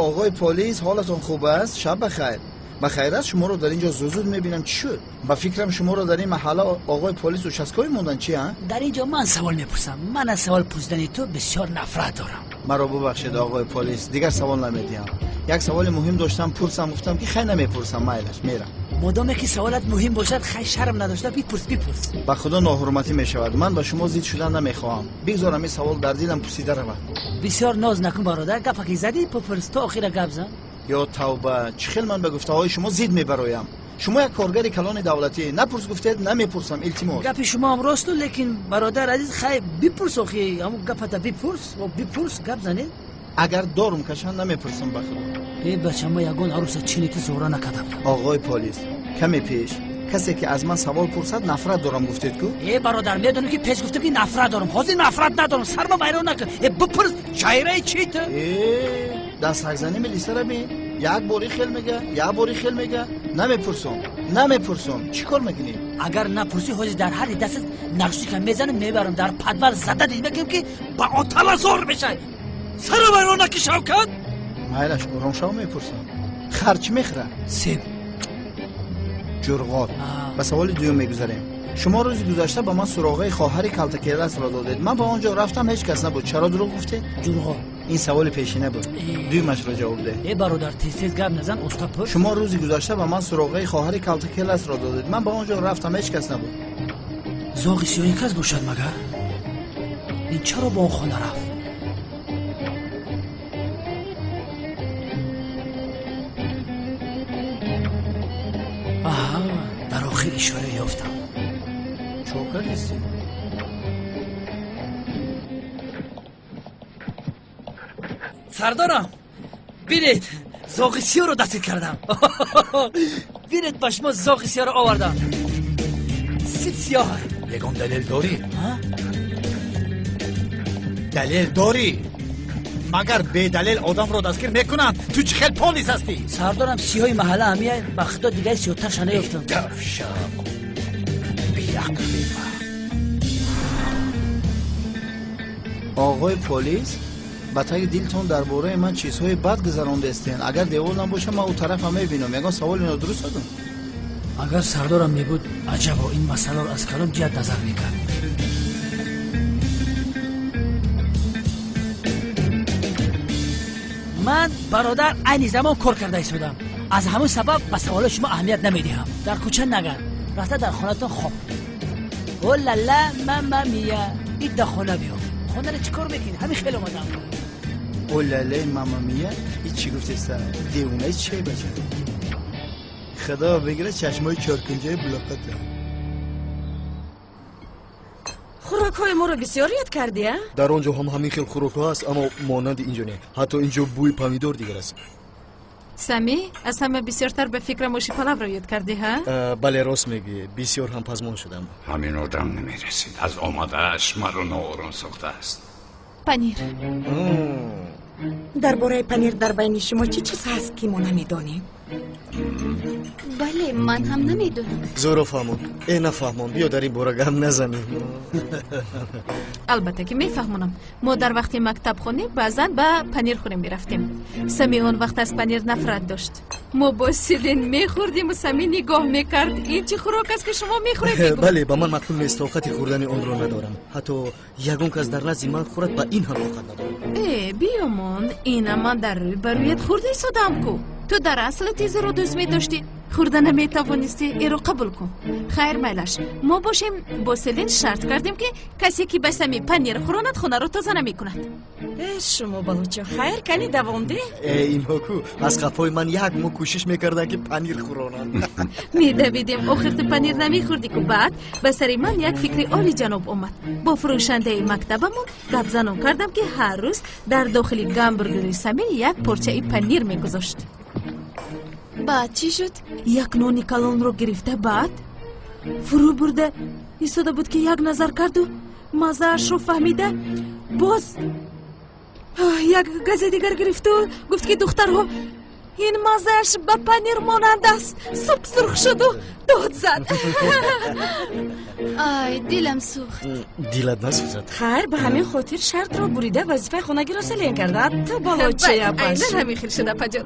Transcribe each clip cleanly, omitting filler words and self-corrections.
Оғои полис, ҳолатон хуб аст? Шаб бахайр. Бахайр аст, шуморо дар ин ҷо зуд-зуд мебинам. Чӣ шуд? Ба фикрам шуморо дар ин маҳалла оғои полис участковый мондан. Чи, а? Дар ин ҷо ман савол мепурсам. Ман аз савол пурсидани ту бисёр нафрат дорам. Маро бубахшед, оғои полис, дигар савол намедиҳам. Як саволи муҳим доштам, пурсам, гуфтам ки хай намепурсам, майлаш, мерам. Модоме ки саволат муҳим бошад, хай шарм надошта бипурс, бипурс. Ба худо ноҳурматӣ мешавад. Ман ба шумо зид шудан намехоҳам. Бигзорам ин савол дар дилам пусида равад. Бисёр ноз накун, бародар. Гапа ки задӣ, бипурс, то охира гап зан. Ё тавба, чӣ хел ман ба гуфтаҳои шумо зид мебароям? Шумо як коргари калони давлатӣ. Напурс гуфтед, намепурсам, илтимос. Гапи шумо ҳам росту, лекин бародар азиз, хай бипурс, охи ҳамун гапата бипурс, бипурс, гап занед. Агар дорум кашанд, намепурсам, ба худо. Э бача, ма ягон аруса чинити зора накардам. Оғои полис, каме пеш касе ки аз ман савол пурсад, нафрат дорам гуфтед ку? Э бародар, медонӣ ки пеш гуфтам ки нафрат дорам, ҳозир нафрат надорам, сарма вайрон накун. Э бипурс, чайраи чи ту? Э, дастҳакзанӣ милисара бин. Як бори хел мега, як бори хел мега. Намепурсам, намепурсам. Чӣ кор мекунӣ? Агар напурсӣ, ҳозир дар ҳари дастат наркотика мезанам, мебарам дар подвал зада дид мекунам ки ба отала зор мешавӣ. Сара вайрон накӣ, Шавкат. Майлаш, ором шав, мепурсам. Хар чӣ мехӯрад? Себ. Ҷурғот. Ба саволи дуюм мегузарем. Шумо рӯзи гузашта ба ман суроғаи хоҳари калтакеласро додед. Ман ба он ҷо рафтам, ҳеҷ кас набуд. Чаро дурӯғ гуфтед? Ҷурғот. Ин саволи пешина буд. Дуюмашро ҷавоб деҳ. Э бародар, тез-тез гап назан, уста пурс. Шумо рӯзи гузашта ба ман суроғаи хоҳари калтакеласро додед. Ман ба он ҷо рафтам, ҳеҷ кас набуд. Зоғи сиёҳи кас бошад магар? Ин чаро ба он хона рафт? Аҳа, дар охир ишора ёфтам. Чо кардисти? Сардорам, бинед, зоғи сиёҳро дастгир кардам. Бинед, ба шумо зоғи сиёҳро овардам. Сип сиёҳ. Ягон далел дорӣ? Далел дорӣ? Магар бедалел одамро дастгир мекунанд? Ту чӣ хел полис ҳастӣ? Сардорам, сиёҳи маҳалла ҳамия, ба худо дигари сиёҳтарша наёфтам. Давшаб, беақл, бефаҳм. Оғои полис, ба таги дилтон дар бораи ман чизҳои бад гузарондестен. Агар девол набошам, ман ӯ тарафа мебинам. Ягон саволи нодуруст додам? Агар сардорам мебуд, аҷабо, ин масъаларо аз калом ҷиҳат назар мекард. Ман бародар айни замон кор карда истодам. Аз ҳамон сабаб ба саволои шумо аҳамият намедиҳам. Дар кӯча нагард, рафта дар хонатон хоб. О лала, мама мия, ид да хона биё. Хонаро чӣ кор мекунӣ? Ҳамин хел омадам. О лале, мама мия, ин чӣ гуфтеста? Девонаи чӣ бача? Худо бигира чашмои чоркунҷаи булоқата. Хӯрокҳои моро бисёр ёд кардӣ, а? Дар он ҷо ҳам ҳамин хел хӯрокҳо ҳаст, аммо монанди инҷо не. Ҳатто инҷо бӯи помидор дигар аст. Сами, аз ҳама бисёртар ба фикрам оши палавро ёд кардӣ, ҳа? Бале, рост мегӯӣ, бисёр ҳам пазмон шудам. Ҳамин одам намерасид. Аз омадааш маро ноором сохтааст. Панир. Дар бораи панир дар байни шумо чӣ чиз ҳаст, ки мо намедонем? Бале, ман ҳам намедонам. Зӯро фаҳмон. Э, нафаҳмон, биё дар ин бора гап назанем. Албатта ки мефаҳмонам. Мо дар вақти мактабхонӣ баъзан ба панирхӯрӣ мерафтем. Сами он вақт аз панир нафрат дошт. Мо бо Селин мехӯрдиму Сами нигоҳ мекард. Ин чӣ хӯрок аст, ки шумо мехӯред, мегуфт. Бале, ба ман маъқул нест, тоқати хӯрдани онро надорам. Ҳатто ягон кас дар назди ман хӯрад, ба ин ҳам тоқат надорам. Э, биёмон, ина ман дар рӯй ба рӯят хӯрда истодам ку. Ту дар асл тизро дӯст медоштӣ, хӯрда наметавонистӣ, эро қабул кун. Хайр, майлаш, мо бошем бо Селин шарт кардем, ки касе ки ба Сами панир хӯронад, хонаро тоза намекунад. Э, шумо балучо, хайр, кани давом деҳ. Э, инҳо ку аз қафои ман як моҳ кӯшиш мекарданд, ки панир хӯронанд. Медавидем, охир ту панир намехӯрдӣ ку. Баъд ба сари ман як фикри олиҷаноб омад. Бо фурӯшандаи мактабамон гапзанон кардам, ки ҳар рӯз дар дохили гамбургери Сами як порчаи панир мегузошт. Баъд чӣ шуд? Як нони калонро гирифта, баъд фурӯ бурда истода буд, ки як назар карду маззаашро фаҳмида, боз як гази дигар гирифту гуфт, ки духтарҳо Ин маззааш ба панир монанд аст. Суб сурх шуду дод зад. Ай, дилам сӯхт. Дилат насӯзад. Хайр, ба ҳамин хотир шартро бурида вазифаи хонагиро селен карда. Ту балочая баш. Айнан ҳамин хел шуда, апаҷон.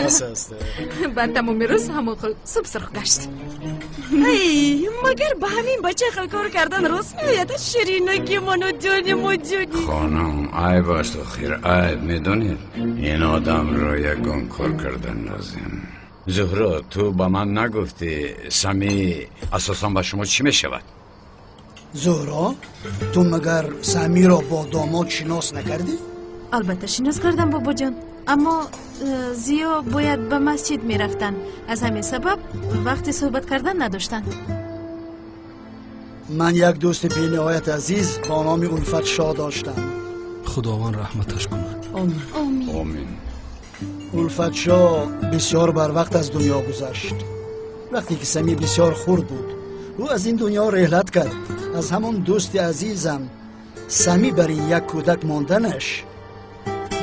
Бас аст. Баъд тамоми рӯз ҳамон хел суб сурх гашт. Ай, магар ба ҳамин бача хел кор кардан рост меояд? Ширинаки ману ҷони мо ҷони. Хонум, айб аст охир, айб, медонед? Ин одамро ягон кор кардан лозим. Зуҳро, ту ба ман нагуфтӣ Сами асосан ба шумо чӣ мешавад? Зуҳро, ту магар Самиро бо домод шинос накардӣ? Албатта шинос кардам, бобоҷон, аммо Зиё бояд ба масҷид мерафтанд. Аз ҳамин сабаб вақти суҳбат кардан надоштанд. Ман як дӯсти бениҳоят азиз бо номи Улфатшоҳ доштам. Худованд раҳматаш кунад. Омин. Омин. Улфатшоҳ бисёр барвақт аз дунё гузашт. Вақте ки Сами бисёр хурд буд, ӯ аз ин дунё реҳлат кард. Аз ҳамон дӯсти азизам Сами бари як кӯдак монданаш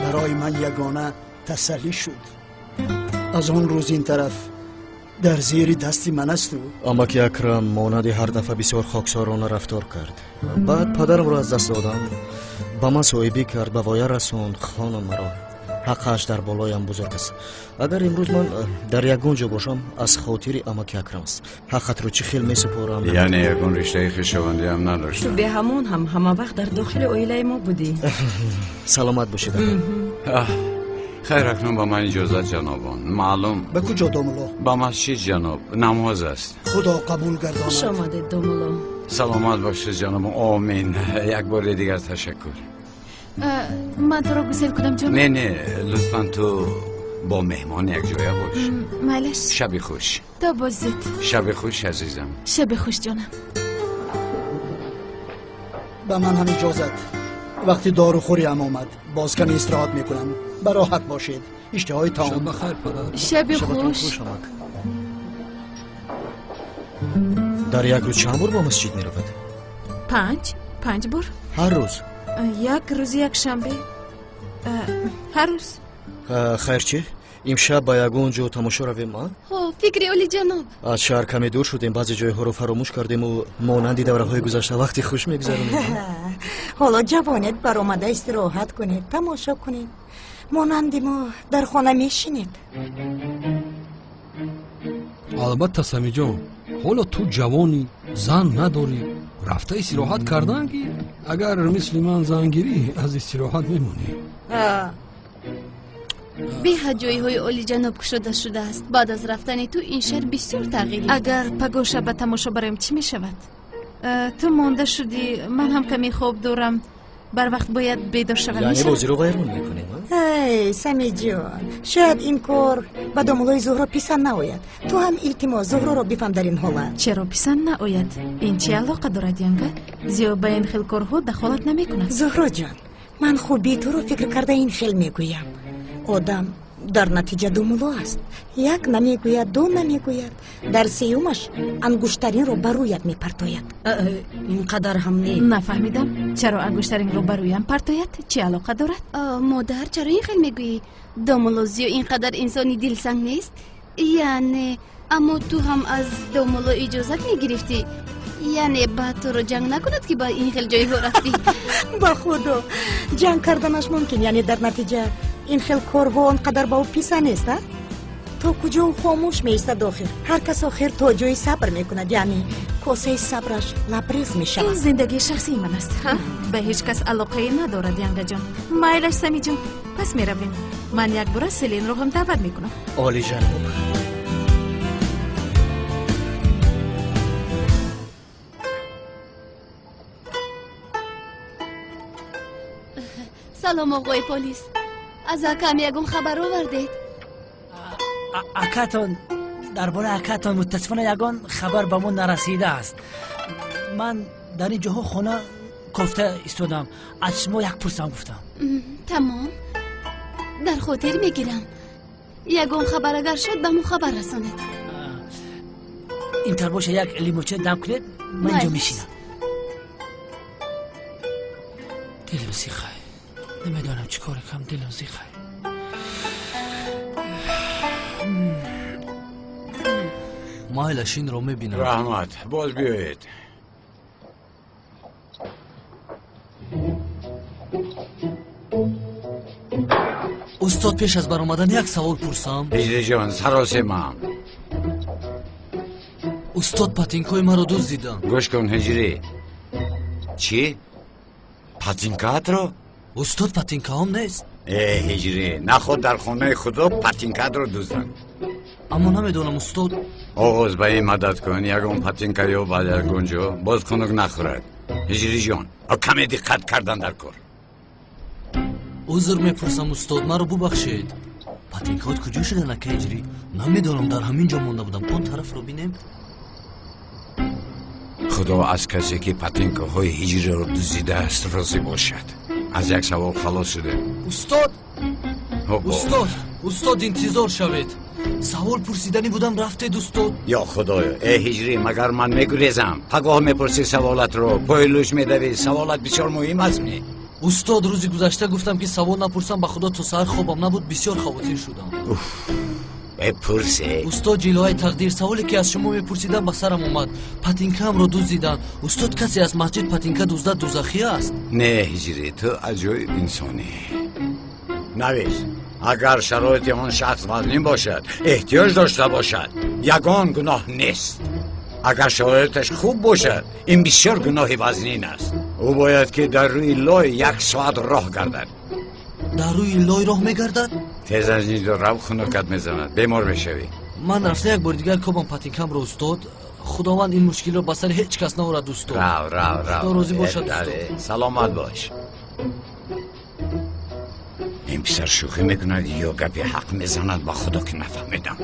барои ман ягона тасаллӣ шуд. Аз он рӯз ин тараф дар зери дасти ман асту. Амаки Акрам монанди ҳар дафъа бисёр хоксорона рафтор кард. Баъд падарамро аз даст додам, ба ман соҳибӣ кард, ба воя расонд хонум маро. Ҳаққаш дар болоям бузург аст. Агар имрӯз ман дар ягон ҷо бошам, аз хотири амаки Акрам аст. Ҳаққатро чӣ хел месупорам? Яъне ягон риштаи хешовандиам надоштам. Ту беҳамон ҳам ҳама вақт дар дохили оилаи мо будӣ. Саломат бошед. Хайр, акнун ба ман иҷозат, ҷанобон. Маълум. Ба куҷо, домулло? Ба масҷид, ҷаноб. Намоз аст. Худо қабул гардонад. Хуш омадед, домулло. Саломат бошед, ҷаноб. Омин. Як бори дигар ташаккур. Ман туро гусел кунам, ҷон? Не, не, лутфан ту бо меҳмон якҷоя бош. Майлаш. Шаби хуш. То боздид. Шаби хуш, азизам. Шаби хуш, ҷонам. Ба ман ҳам иҷозат. Вақти дорухӯриам омад, боз каме истироҳат мекунам. Бароҳат бошед. Иштиҳои таом. Шаб бахайр, падар. Шаби хуш. Дар як рӯз чанд бор ба масҷид меравад? Панҷ бор. Ҳар рӯз? Як рӯзи якшанбе. Ҳар рӯз. Хайр, чӣ? Имшаб ба ягон ҷо тамошо равем, а? Ҳо, фикри олиҷаноб. Аз шаҳр каме дур шудем, баъзе ҷойҳоро фаромӯш кардему монанди давраҳои гузашта вақти хуш мегузаронем. Ҳоло ҷавонед, баромада истироҳат кунед, тамошо кунед. Монанди мо дар хона мешинед. Албатта, Самиҷон, ҳоло ту ҷавонӣ, зан надорӣ, рафта истироҳат кардан ки агар мисли ман зан гирӣ, аз истироҳат мемонӣ. Беҳад ҷойҳои олиҷаноб кушода шудааст. Баъд аз рафтани ту ин шаҳр бисёр тағйир ёфт. Агар пагоҳ ба тамошо бароем, чӣ мешавад? Ту монда шудӣ, ман ҳам каме хоб дорам. Барвақт бояд бедор шавам. Яъне бозиро вайрон мекунем? Эй, Самиҷон, шояд ин кор ба домуллои Зуҳро писанд наояд. Ту ҳам илтимос Зуҳроро бифаҳм дар ин ҳолат. Чаро писанд наояд? Ин чӣ алоқа дорад, янга? Зиё ба ин хел корҳо дахолат намекунад. Зуҳроҷон, ман хубии туро фикр карда ин хел мегӯям. Одам дар натиҷа домулло аст. Як намегӯяд, ду намегӯяд, дар сеюмаш ангуштаринро ба рӯят мепартояд. Ин қадар ҳам не. Нафаҳмидам, чаро ангуштаринро ба рӯям партояд? Чӣ алоқа дорад? Модар, чаро ин хел мегӯӣ? Домулло Зиё ин қадар инсони дилсанг нест. Яъне, аммо ту ҳам аз домулло иҷозат мегирифтӣ. Яъне баъд туро ҷанг накунад, ки ба ин хел ҷойҳо рафтӣ? Ба худо, ҷанг карданаш мумкин. Яъне дар натиҷа ин хел корҳо он қадар ба ӯ писанд нест, а? То куҷо ӯ хомӯш меистад охир? Ҳар кас охир то ҷои сабр мекунад, яъне косаи сабраш лабрез мешавад. Ин зиндагии шахсии ман аст, ба ҳеҷ кас алоқае надорад, янгаҷон. Майлаш, Самиҷон, пас меравем. Ман якбора Селинро ҳам даъват мекунам. Олиҷаноб. Салом, оғои полис. Аз акам ягон хабар овардед? Акатон, дар бораи акатон мутасифона ягон хабар ба мо нарасидааст. Ман дар ин ҷоҳо хона кофта истодам. Аз шумо як пурсам гуфтам. Тамом, дар хотир мегирам. Ягон хабар агар шуд, ба мо хабар расонед. Интар боша, як лимуча дам кунед, ман инҷо мешинам. Дилам зихай, намедонам чӣ кор кам, дилам зихай. Майлаш инро мебинам. Раҳмат, боз биёед. Устод, пеш аз баромадан як савол пурсам. Ҳиҷриҷон, саросемам. Устод, патинкҳои маро дуздиданд. Гӯш кун, Ҳиҷрӣ. Чӣ? Патинкаатро? Устод, патинкаҳом нест. Э, Ҳиҷрӣ, наход дар хонаи худо патинкаатро дузданд. Аммо намедонам, устод. Оғоз ба ин мадад кун, ягон патинка ёбад ягон ҷо, боз хунук нахӯрад. Ҳиҷриҷон, каме диққат кардан дар кор. Узр мепурсам, устод, маро бубахшед. Патинкаҳот куҷо шуданд, ака Ҳиҷрӣ? Намедонам, дар ҳамин ҷо монда будам. Он тарафро бинем. Худо аз касе ки патинкаҳои ҳиҷриро дуздидааст розӣ бошад. Аз як савол халос шудем. Устод, устод, устод, интизор шавед. Савол пурсиданӣ будам, рафтед, устод. Ё худоё, э ҳиҷрӣ, магар ман мегурезам? Пагоҳ мепурсӣ саволатро, пои лӯш медавӣ. Саволат бисёр муҳим аст ми? Устод, рӯзи гузашта гуфтам ки савол напурсам, ба худо то саҳар хобам набуд, бисёр хавотир шудам. Бепурсе. Устод, ҷилоҳаи тақдир, саволе ки аз шумо мепурсидам ба сарам омад. Патинкаамро дуздиданд. Устод, касе аз масҷид патинка дуздад дузахӣ аст? Не, ҳиҷрӣ, ту аҷоиб инсонӣ. Навис, агар шароити он шахс вазнин бошад, эҳтиёҷ дошта бошад, ягон гуноҳ нест. Агар шароиташ хуб бошад, ин бисёр гуноҳи вазнин аст. Ӯ бояд ки дар рӯи лой як соат роҳ гардад. Дар рӯи лой роҳ мегардад? Тез аз инҷо рав, хунукат мезанад, бемор мешавӣ. Ман рафта як бори дигар кобам патинкамро, устод. Худованд ин мушкилро ба сари ҳеҷ кас наорад, устод. Рав, рав, рав. Худо розӣ бошад, устод. Саломат бош. Ин писар шӯхӣ мекунад ё гапи ҳақ мезанад, ба худо ки нафаҳмидам.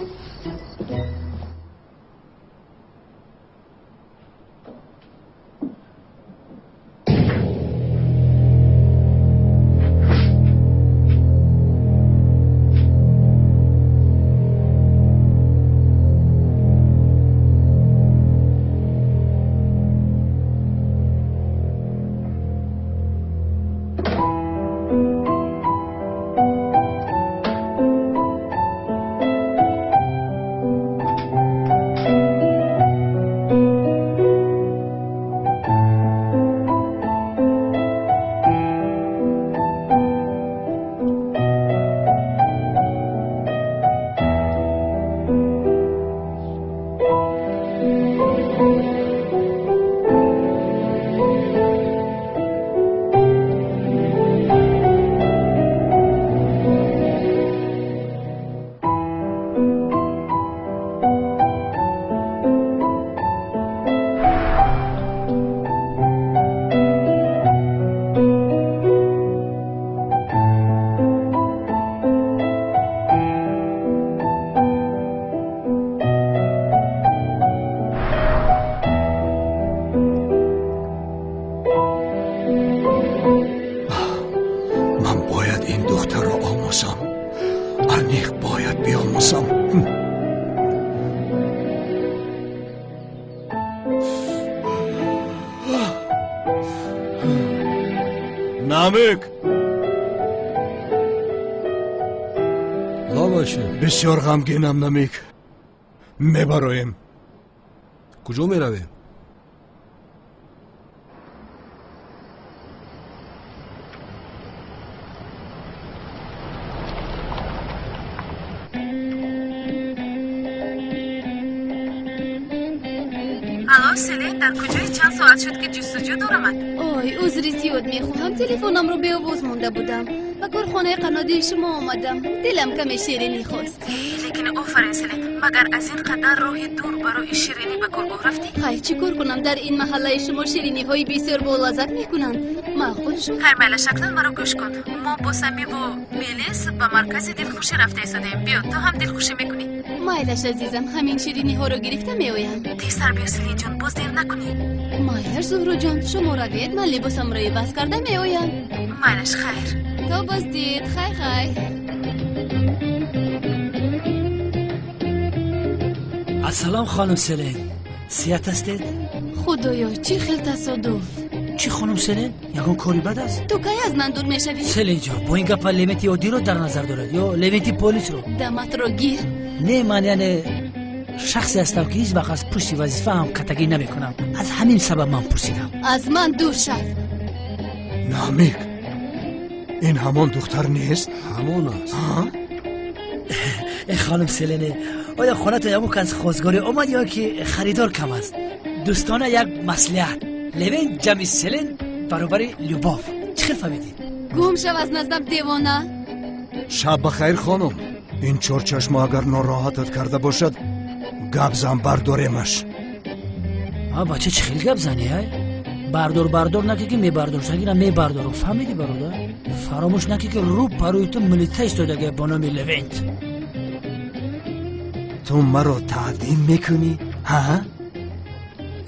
Бисёр ғамгинам, Намик. Мебароем. Куҷо меравем? Алло, Селин, дар куҷои чанд соат шуд ки ҷустуҷӯ дорамад? Ой, узри зиёд мехоҳам, телефонамро беовоз монда будам. Ба корхонаи қаннодии шумо омадам. Дилам каме ширинӣ хост. Лекин офарин, Селин, магар аз ин қадар роҳи дур барои ширинӣ ба коргоҳ рафтӣ? Ҳай, чӣ кор кунам? Дар ин маҳаллаи шумо шириниҳои бисёр болаззат мекунанд. Маъқул шуд. Хайр, майла, шаклан маро гӯш кун. Мо бо Самиву Мелис ба маркази дилхушӣ рафта истодаем. Биё, ту ҳам дилхушӣ мекунӣ. Майлаш, азизам, ҳамин шириниҳоро гирифта меоям. Тезтар биё, Селинҷон, боз дер накунӣ. Майлаш, Зуҳроҷон, шумо равед, ман либосамро иваз карда меоям. Майлаш, хайр. То боздид, хай хай. Ассалом, хонум Селин, сиҳат ҳастед? Худоё, чӣ хел тасодуф. Чӣ, хонум Селин, ягон кори бад аст? Ту кай аз ман дур мешавӣ? Селинҷон, бо ин гапа лемети оддиро дар назар дорад ё лемети полисро? Даматро гир. Не, ман яъне Шахсе ҳастам, ки ҳеҷ вақт аз пушти вазифаам катагӣ намекунам. Аз ҳамин сабаб ман пурсидам. Аз ман дур шав. Намик, ин ҳамон духтар нест? Ҳамон аст. Э хонум Селене, оё хонатон ягон кас хостгорӣ омад ё ки харидор кам аст? Дӯстона як маслиҳат: Левен ҷамъи Селен баробари Любов. Чӣ хел фаҳмидед? Гум шав аз наздам, девона. Шаб бахайр, хонум. Ин чорчашмо агар нороҳатат карда бошад, гап зан, бардоремаш. А бача, чӣ хел гап занӣ? Ай бардор, бардор накӣ, ки мебардор, сагира мебардорам. Фаҳмидӣ, бародар? Фаромӯш накӣ, ки рӯ парӯи ту милита истодаге бо номи Левент. Ту маро таъдин мекунӣ, ҳа?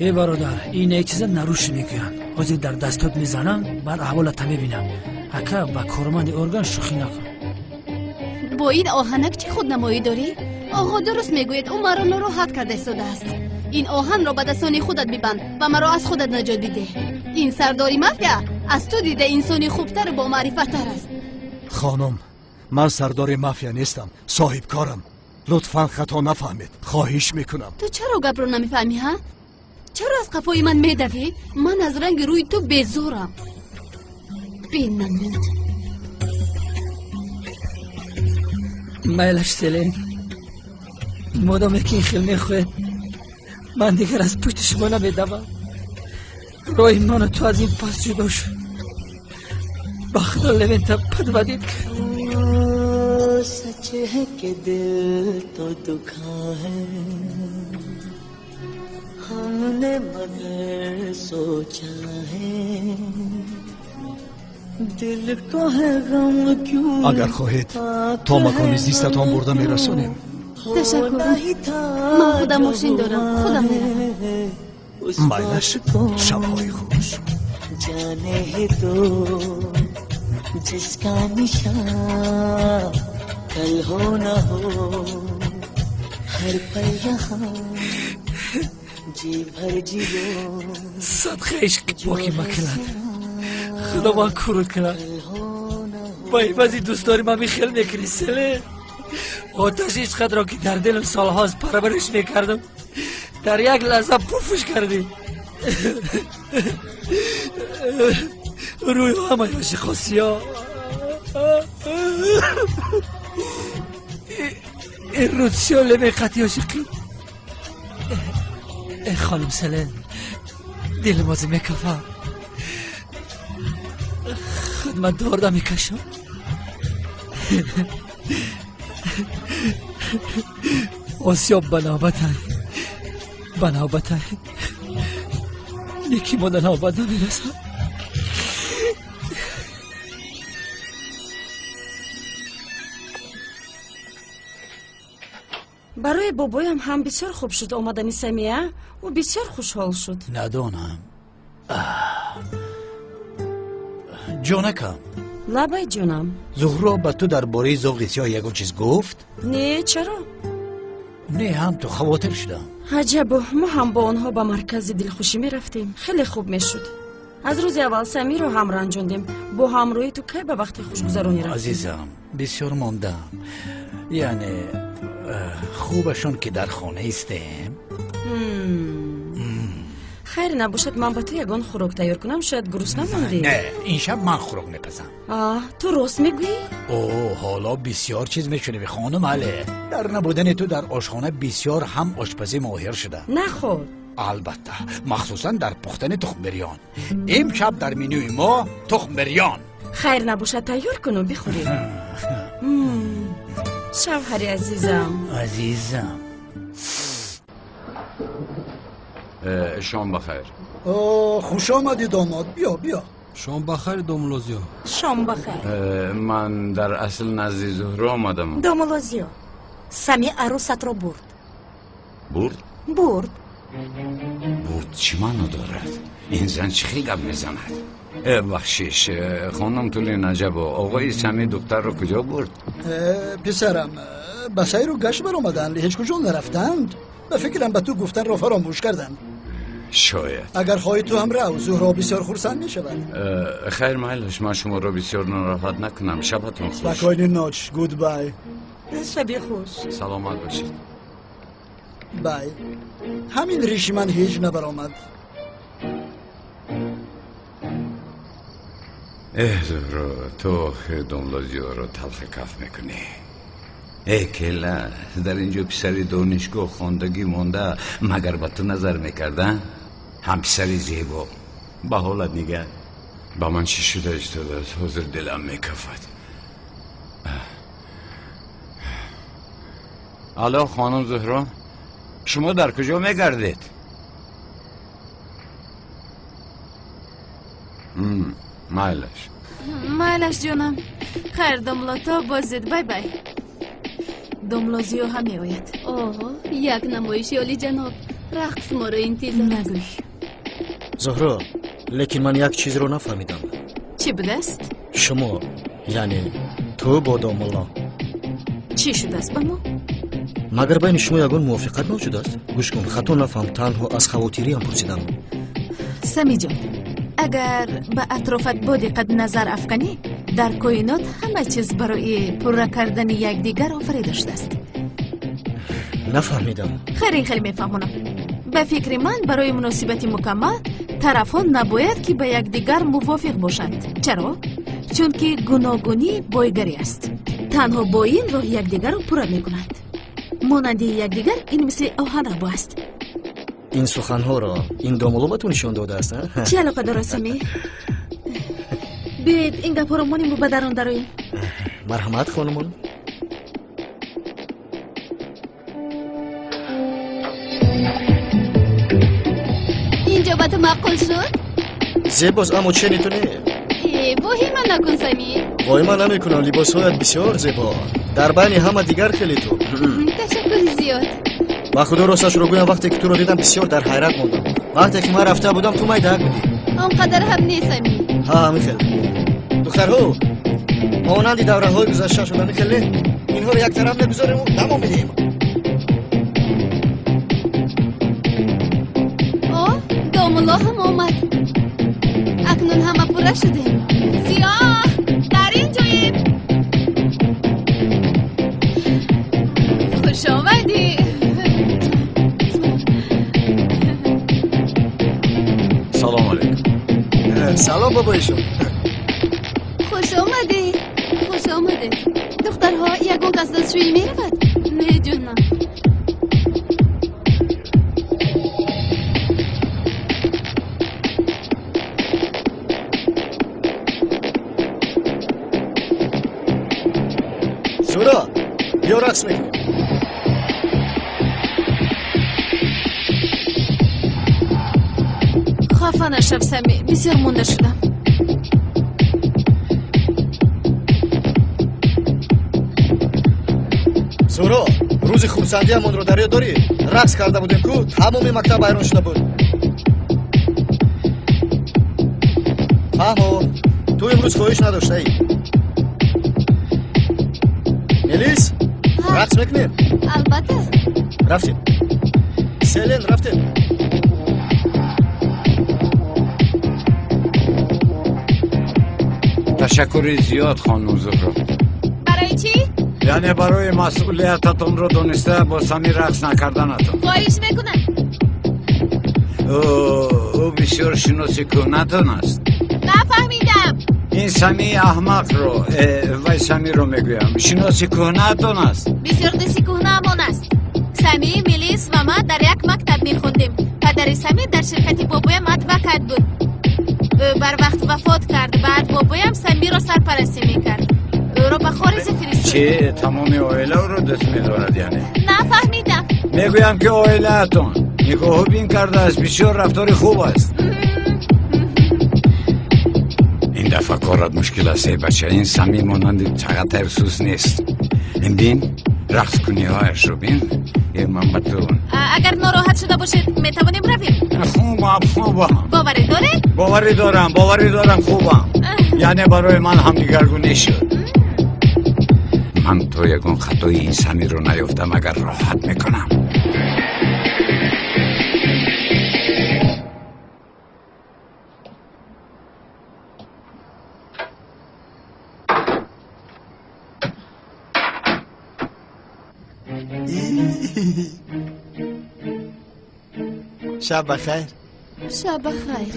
Э бародар, ин як чиза наруш мегӯянд. Ҳозир дар дастот мезанам, баъд аҳволата мебинам. Ака, ба корманди орган шӯхӣ накун. Бо ин оҳанак чӣ худнамоӣ дорӣ? Оғо дуруст мегӯяд, ӯ маро нороҳат карда истодааст. Ин оҳанро ба дастони худат бибанд ва маро аз худат наҷот бидеҳ. Ин сардори мафия аз ту дида инсони хубтару бомаърифаттар аст. Хонум, ман сардори мафия нестам, соҳибкорам. Лутфан хато нафаҳмед, хоҳиш мекунам. Ту чаро гапро намефаҳмӣ, ҳа? Чаро аз қафои ман медавӣ? Ман аз ранги рӯи ту безорам. Бенамуд. Майлаш, Селен, модоме ки ин хел мехоҳед, ман дигар аз пушти шумо намедавам. Роҳи ману ту аз ин пас ҷудо шуд. Ба худо, Левента подводит кард. सच है कि दिल तो दुखा है हमने, मगर सोचा है दिल को है गम क्यों। Агар хоҳед, то макони зистатон бурда мерасонем. Ташаккур, ман худам мошин дорам, худам меравам. Майлаш, шабҳои хуш. जाने है तो जिसका निशान कल हो न हो, हर पल यहाँ जी भर जियो। Садқаи ишқ боқӣ макунад, худо ман курут кунад. Ба ивази дӯстдори ман михел мекунӣ, Селен? Оташи ишқатро, ки дар дилам солҳост парвариш мекардам, дар як лаҳза пуфш кардӣ. Рӯи ҳамаи ошиқо сиёҳ. Ин рӯдсиё лемеқати ошиқӣ. Э хонум Селен, дилам озӣ мекафа, худ ман дорда мекашам. Осиёб ба навбатай, ба навбатай, неки мо да навбат намерасад. Барои бобоям ҳам бисёр хуб шуд омадани Самия. Ӯ бисёр хушҳол шуд. Надонам, ҷонакам. Лабай, ҷонам. Зуҳро ба ту дар бораи зоғи сиёҳ ягон чиз гуфт? Не, чаро? Не, ҳам ту хавотир шудам. Аҷабо, мо ҳам бо онҳо ба маркази дилхушӣ мерафтем, хеле хуб мешуд. Аз рӯзи аввал Самиро ҳам ранҷондем. Бо ҳамроҳи ту кай ба вақти хушгузаронӣ рафтем? Азизам, бисёр мондам. Яъне хубашон ки дар хона истем. Хайр набошад, ман ба ту ягон хӯрок тайёр кунам, шояд гурусна мондӣ. Не, ин шаб ман хӯрок мепазам. Ту рост мегӯӣ? О, ҳоло бисёр чиз мешунавӣ, хонум. Але дар набудани ту дар ошхона бисёр ҳам ошпазӣ моҳир шудам. Наход. Албатта, махсусан дар пухтани тухмбирён. Имшаб дар менюи мо тухмбирён. Хайр набошад, тайёр куну бихӯрем. Шавҳари азизам. Азизам. Шом бахайр. Хуш омадӣ, домод, биё, биё. Шом бахайр, домулло Зиё. Шом бахайр. Ман дар асл назди Зуҳро омадам. Домулло Зиё, Сами арӯсатро бурд. Бурд? Бурд. Бурд чӣ маъно дорад? Ин зан чӣ хел гап мезанад? Бахшиш, хонум Тули Наҷабо, оғои Сами духтарро куҷо бурд? Писарам, ба сайру гашт баромаданд, ҳеҷ куҷо нарафтанд. Ба фикрам, ба ту гуфтанро фаромӯш карданд. Шояд. Агар хоҳӣ, ту ҳам рав, Зуҳро бисёр хурсанд мешавад. Хайр, майлаш, ман шуморо бисёр нороҳат накунам. Шабатон хуш. Спокойной ночи, goodbye. Шаби хуш. Саломат бошед. Бай, ҳамин риши ман ҳеҷ набаромад. Эҳ, Зуҳро, ту охир домла Зиёро талхи каф мекунӣ. Э, кела, дар ин ҷо писари донишгоҳ хондагӣ монда, магар ба ту назар мекарда? Ҳам писари зебо. Ба ҳолат нигар. Ба ман чӣ шуда истодааст? Ҳозир дилам мекафад. Алло, хонум Зуҳро, шумо дар куҷо мегардед? Майлаш. Майлаш, ҷонам. Хайр, домло, то боздид. Бай бай. Домло Зиё ҳам меояд. Оҳо, як намоиши олиҷаноб. Рақс моро интизор аст. Нагӯй. Зуҳро, лекин ман як чизро нафаҳмидам. Чӣ будааст? Шумо, яъне ту бо домулло. Чӣ шудааст ба мо? Магар байни шумо ягон мувофиқат мавҷуд аст? Гӯш кун, хато нафаҳм, танҳо аз хавотириам пурсидам. Самиҷон, агар ба атрофат бо диққат назар афканӣ, дар коинот ҳама чиз барои пурра кардани якдигар офарида шудааст. Нафаҳмидам. Хайр, ин хеле мефаҳмонам. Ба фикри ман, барои муносибати мукаммал тарафҳо набояд ки ба якдигар мувофиқ бошанд. Чаро? Чунки гуногунӣ бойгарӣ аст. Танҳо бо ин роҳ якдигарро пурра мекунанд. Монанди якдигар ин мисли оҳанрабо аст. Ин суханҳоро ин домулло ба ту нишон додааст? Чӣ алоқа дорад, Сами? Биёед ин гапҳоро монему ба дарун дароем. Марҳамат, хонумон. Инҷо ба ту маъқул шуд? Зебост, аммо чени ту не. Воҳима накун, Сами. Воҳима намекунам, либосҳоят бисёр зебо. Дар байни ҳама дигар хеле ту. Ташаккури зиёд. Ба худо росташро гӯям, вақте ки туро дидам бисёр дар ҳайрат мондам. Вақте ки ман рафта будам, ту майдаак будӣ. Он қадар ҳам не, Сами. Ҳа, ҳамин хел. Духтарҳо, монанди давраҳои гузашта шуд, ҳамин хел не? Инҳоро як тараф мегузорему дамо медиҳем. О, домулло ҳам омад. Акнун ҳама пурра шудем. Зиё, дар ин ҷоем. Хуш омадӣ. Салом алейкум. Салом, бобоишон. Хуш омадед, хуш омадед. Духтарҳо, ягон кас дастшӯӣ меравад? Не, ҷонам. Зуҳро, биё рақс мекунем. Хафа нашав, Сами, бисёр монда шудам. Зуҳро, рӯзи хурсандиамонро дар ёд дорӣ? Рақс карда будем ку, тамоми мактаб ҳайрон шуда буд. Фаҳмо, ту имрӯз хоҳиш надоштаӣ. Мелис, рақс мекунем? Албатта. Рафтем. Селен, рафтем. Ташаккури зиёд, хонум Зуҳро. Барои чӣ? Яъне барои масъулиятатонро дониста бо Сами рақс накарданатон. Хоҳиш мекунам. Ӯ бисёр шиноси кӯҳнатон аст. Нафаҳмидам. Ин Самии аҳмақро, вай Самиро мегӯям, шиноси кӯҳнаатон аст. Бисёр дӯсти кӯҳнаамон аст. Сами, Мелис ва ман дар як мактаб мехондем. Падари Сами дар ширкати бобоям адвокат буд. Ӯ барвақт вафот кард. Баъд бобоям Самиро сарпарастӣ мекард. Ӯро ба хориҷа фиристод. Чӣ, тамоми оила ӯро дӯст медорад яъне? Нафаҳмидам. Мегӯям ки оилаатон нигоҳубин кардааст, бисёр рафтори хуб аст. Ин дафъа корат мушкил аст, эй бача. Ин Сами монанди чағатаев сус нест. Ин бин, рақскуниҳояшро бин. Э, ман ба ту. Агар нороҳат шуда бошед, метавонем равем. Хубам, хубам. Боварӣ доред? Боварӣ дорам, боварӣ дорам, хубам. Яъне барои ман ҳам дигаргунӣ шуд. Ман то ягон хатои ин Самиро наёфтам, агар роҳат мекунам. Шаб бахайр. Шаб бахайр.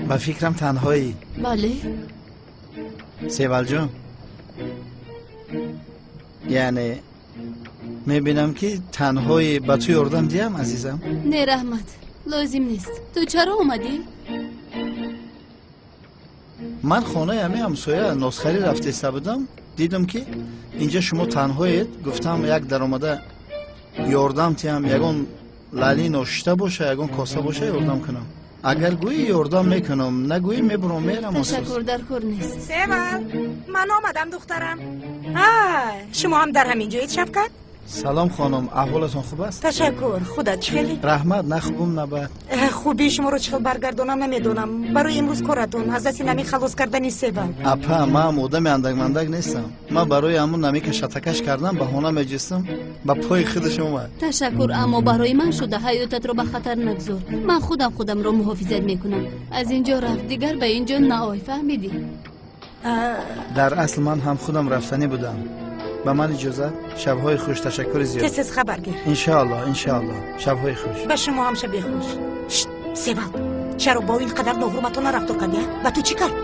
Ба фикрам танҳоӣ. Бале. Севалҷон, яъне мебинам ки танҳоӣ, ба ту ёрдам диҳам, азизам? Не, раҳмат, лозим нест. Ту чаро омадӣ? Ман хонаи ҳамин ҳамсоя носхарӣ рафтеста будам, дидам ки инҷа шумо танҳоед, гуфтам як даромада ёрдам диҳам, ягон лали ношишта боша, ягон коса боша, ёрдам кунам. Агар гӯӣ ёрдам мекунам, нагӯӣ мебурам мерам. Ташаккур, дар кор нест. Севал, ман омадам, духтарам. Шумо ҳам дар ҳамин ҷоед, Шавкат? Салом хонум, аҳволатон хуб аст? Ташаккур, худат чӣ хеле? Раҳмат, на хубум, на бад. Хубии шуморо чӣ хел баргардонам намедонам. Барои имрӯз коратон аз дасти нами халос кардани Севал. Апа, ман одами андакмандак нестам. Ман барои ҳамун намика шатакаш кардам, баҳона меҷистам, ба пои худаш омад. Ташаккур, аммо барои ман шуда ҳаётатро ба хатар нагзор. Ман худам худамро муҳофизат мекунам. Аз инҷо рафт, дигар ба инҷо наой, фаҳмидӣ? Дар асл ман ҳам худам рафтанӣ будам. Ба ман иҷозат? Шабҳои хуш, ташаккури зиёд. Тез-тез хабар гир. Иншоаллоҳ, иншоаллоҳ. Шабҳои хуш. Ба шумо ҳам шаби хуш. Севал, чаро бо ин қадар ноҳурматона рафтор кардӣ? Ба ту чӣ кард?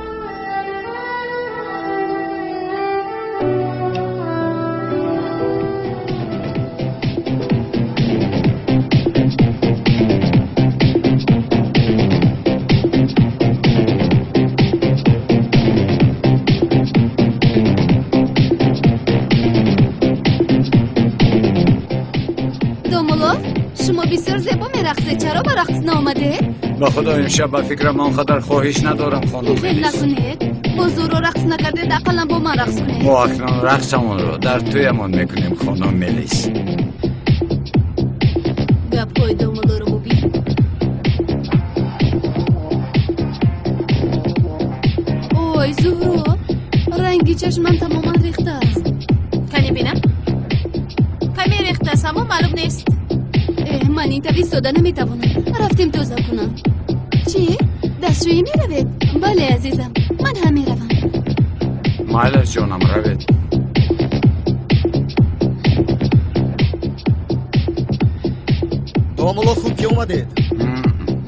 Чаро ба рақс наомадед? Ба худо имшаб ба фикрам он қадар хоҳиш надорам, хонум. Хел накунед, бо зӯро рақс накардед, ақаллан бо ман рақс кунед. Мо акнун рақсамонро дар тӯямон мекунем, хонум Мелис. Гапҳои домулоро бубин. Ой, Зуҳро, ранги чашмам тамоман рехта аст. Кани бинам? Каме рехтааст, аммо маълум нест. Ман ин тавр истода наметавонам. Рафтем тоза кунам. Чӣ? Дастшӯӣ меравед? Бале, азизам, ман ҳам меравам. Майлаш, ҷонам, равед. Домулло, хуб ки омадед.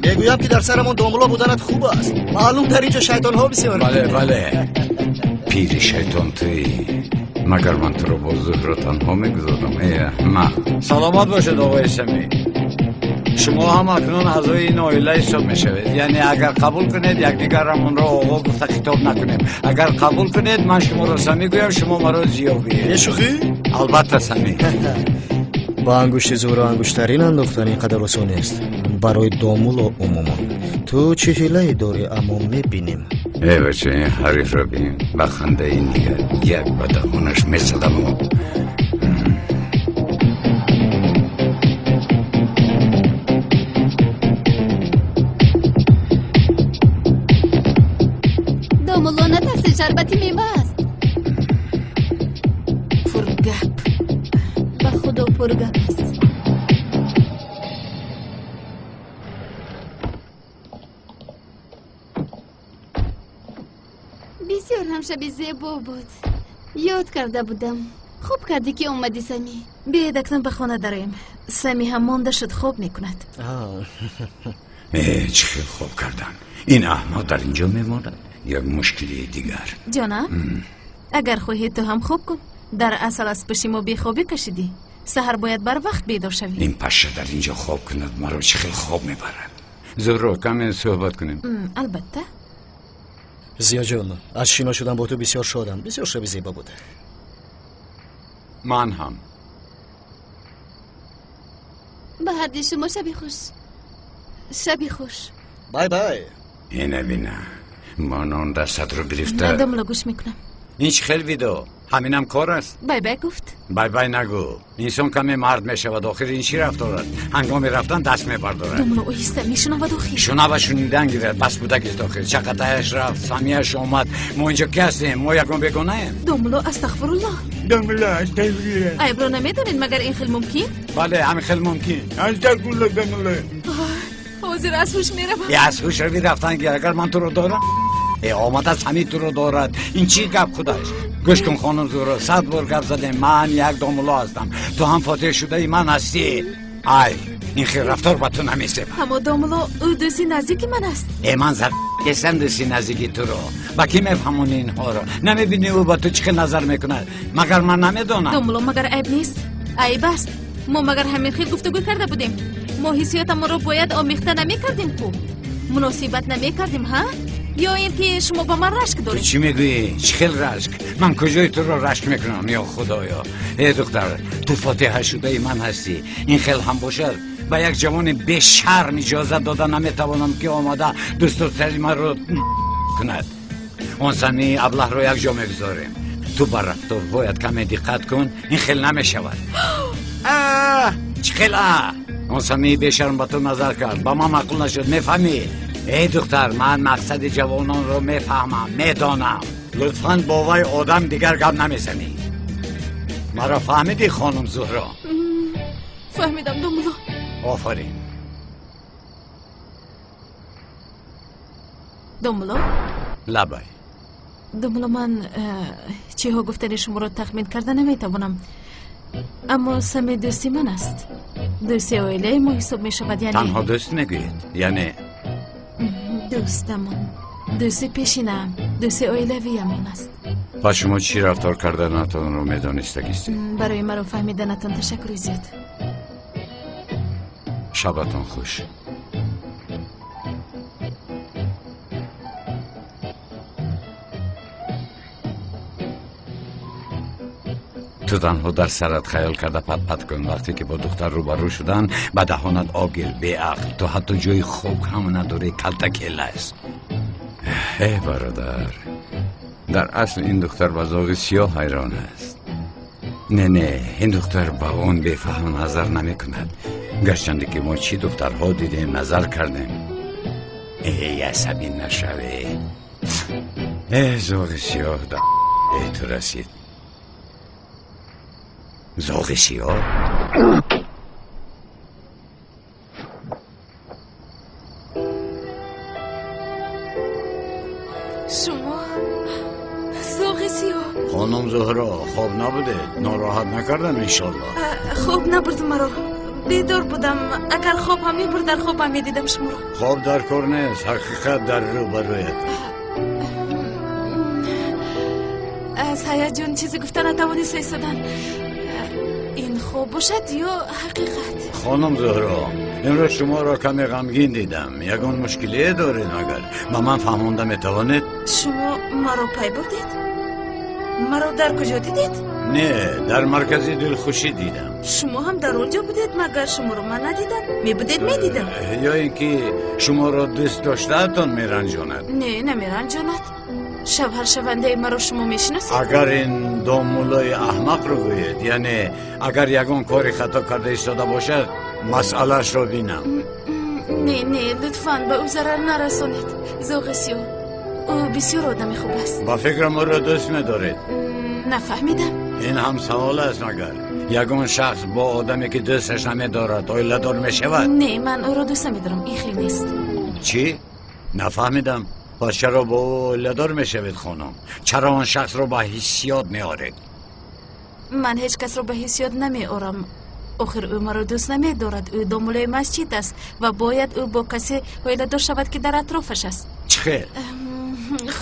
Мегӯям ки дар сарамон домулло буданат хуб аст. Маълум дар инҷо шайтонҳо бисёр. Бале, бале. Пири шайтон туӣ. Магар ман туро бо Зуҳро танҳо мегузорам? Э, аҳмақ. Саломат бошед, оғои Самӣ. Шумо ҳам акнун аъзои ин оила ҳисоб мешавед. Яъне агар қабул кунед, якдигарамонро оғо гуфта хитоб накунем. Агар қабул кунед, ман шуморо Самӣ гӯям, шумо маро Зиё гӯед. Бешӯхӣ? Албатта, Самӣ. Ба ангушти Зуҳро ангуштарин андохтан ин қадар осон нест. Барои домулло умуман. Ту чӣ ҳилае дорӣ, аммо мебинем. Э, бача, ин ҳарифро бин. Ба хандаи нигар як ба даҳонаш мезадаму. Домулло, натарсед, шарбати мева аст. Пургап. Ба худо пургап аст. Бисёр ҳам шаби зебо буд. Ёд карда будам. Хуб кардӣ ки омадӣ, Самӣ. Биед акнун ба хона дароем. Самӣ ҳам монда шуд, хоб мекунад. Э, чӣ хел хоб кардан. Ин аҳмақ дар инҷо мемонад. Як мушкилии дигар. Ҷонам, агар хоҳӣ ту ҳам хоб кун. Дар асал аз пушти мо бехобӣ кашидӣ. Саҳар бояд барвақт бедор шавӣ. Ин паша дар инҷо хоб кунад, маро чӣ хел хоб мебарад. Зуҳро, каме суҳбат кунем. Албатта. Зиёҷон, аз шинос шудан бо ту бисёр шодам. Бисёр шаби зебо буд. Ман ҳам. Ба ҳарди шумо шаби хуш. Шаби хуш. Бай бай. Ина бина, ман он дастатро гирифта. Домулло, гӯш мекунам. Ин чӣ хел видео? Ҳаминам кор аст? Бай бай гуфт. Бай бай нагӯ. Инсон каме мард мешавад, охир ин чӣ рафтор аст? Ҳангоми рафтан даст мебардорад. Домулло, оҳиста, мешунавад охир. Шунава шунидан гирад, бас будагист охир. Чақатаяш рафт, Самияш омад. Мо инҷо ки ҳастем? Мо ягон бегонаем? Домулло, астағфируллоҳ. Домулло, астағфируллоҳ. Айбро намедонед, магар ин хел мумкин? Бале, ҳамин хел мумкин. Астағфируллоҳ, домулло. Ҳозир аз ҳуш меравам. Аз ҳуш рави рафтан гир, агар ман туро дорам. Омада Самӣ туро дорад. Ин чӣ гап худаш? Гӯш кун, хонум Зуҳро, 100 бор гап задем. Ман як домулло ҳастам. Ту ҳам фотиҳ шудаи ман ҳастӣ. Айб, ин хел рафтор ба ту намезебад. Аммо домулло, ӯ дӯсти наздики ман аст. Э, ман зар кестам дӯсти наздики туро. Ба кӣ мефаҳмонӣ инҳоро? Намебинӣ ӯ ба ту чӣ хел назар мекунад? Магар ман намедонам? Домулло, магар айб нест? Айб аст. Мо магар ҳамин хел гуфтугӯ карда будем? Мо ҳиссиётамонро бояд омехта намекардем ку? Муносибат намекардем, ҳа? Ё ин ки шумо ба ман рашк доред? Ту чӣ мегӯӣ? Чӣ хел рашк? Ман куҷои туро рашк мекунам, ё худоё? Э духтар, ту фотиҳашудаи ман ҳастӣ. Ин хел ҳам бошад, ба як ҷавони бешарм иҷозат дода наметавонам, ки омада дӯстдоштаи маро кунад. Он сами аблаҳро якҷо мегузорем. Ту ба рафторҳоят каме диққат кун, ин хел намешавад. Чӣ хел а? Он сами бешарм ба ту назар кард, ба ман маъқул нашуд, мефаҳмӣ? Эй духтар, ман мақсади ҷавононро мефаҳмам, медонам. Лутфан бо вай одам дигар гап намезанӣ. Маро фаҳмидӣ, хонум Зуҳро? Фаҳмидам, домулло. Офарин. Домулло? Лабай. Домулло, ман чиҳо гуфтани шуморо тахмин карда наметавонам. Аммо Сами дӯсти ман аст. Дӯсти оилаи мо ҳисоб мешавад, яъне... Танҳо дӯст мегӯед? Яъне... Дӯстамон, дӯсти пешинаам, дӯсти оилавиямон аст. Ба шумо чӣ рафтор карданатонро медонистагистед? Барои маро фаҳмиданатон ташаккури зиёд. Шабатон хуш. Ту танҳо дар сарат хаёл карда патпат кун. Вақте ки бо духтар рӯбарӯ шудан, ба даҳонат об гир, беақл. Ту ҳатто ҷои хоб ҳам надорӣ, калтакела аст. Э бародар, дар асл ин духтар ба зоғи сиёҳ ҳайрон аст. Не, не, ин духтар ба он бефаҳм назар намекунад. Гарчанде ки мо чӣ духтарҳо дидем, назар кардем. Эй, асабӣ нашавӣ. Э, зоғи сиёҳ дар ту расид. Зоғи сиёҳ? Шумо зоғи сиёҳ? Хонум Зуҳро, хоб набудед? Нороҳат накардам иншоллоҳ? Хоб набурд маро. Бедор будам. Агар хоб ҳам мебурд, дар хоб ҳам медидам шуморо. Хоб дар кор нест, ҳақиқат дар рӯбарӯят. Аз ҳаяҷон чизе гуфта натавониста истодан. Ин хоб бошад ё ҳақиқат? Хонум Зуҳро, имрӯз шуморо каме ғамгин дидам. Ягон мушкилие доред магар? Ба ман фаҳмонда метавонед? Шумо маро пай бурдед? Маро дар куҷо дидед? Не, дар маркази дилхушӣ дидам. Шумо ҳам дар он ҷо будед, магар шуморо ман надидам? Мебудед, медидам. Ё ин ки шуморо дӯст доштаатон меранҷонад? Не, намеранҷонад. Шавҳаршавандаи маро шумо мешиносед? Агар ин домуллои аҳмақро гӯед, яъне агар ягон кори хато карда истода бошад, масъалаашро бинам. Не, не, лутфан ба ӯ зарар нарасонед. Зоғи сиёҳ, ӯ бисёр одами хуб аст. Ба фикрам ӯро дӯст медоред. Нафаҳмидам. Ин ҳам савол аст магар? Ягон шахс бо одаме ки дӯсташ намедорад оиладор мешавад? Не, ман ӯро дӯст намедорам, ин хел нест. Чӣ? Нафаҳмидам. Пас чаро бо ӯ оиладор мешавед, хонум? Чаро он шахсро ба ҳиссиёт меоред? Ман ҳеҷ касро ба ҳиссиёт намеорам. Охир ӯ маро дӯст намедорад. Ӯ домуллои масҷид аст ва бояд ӯ бо касе оиладор шавад, ки дар атрофаш аст. Чӣ хел?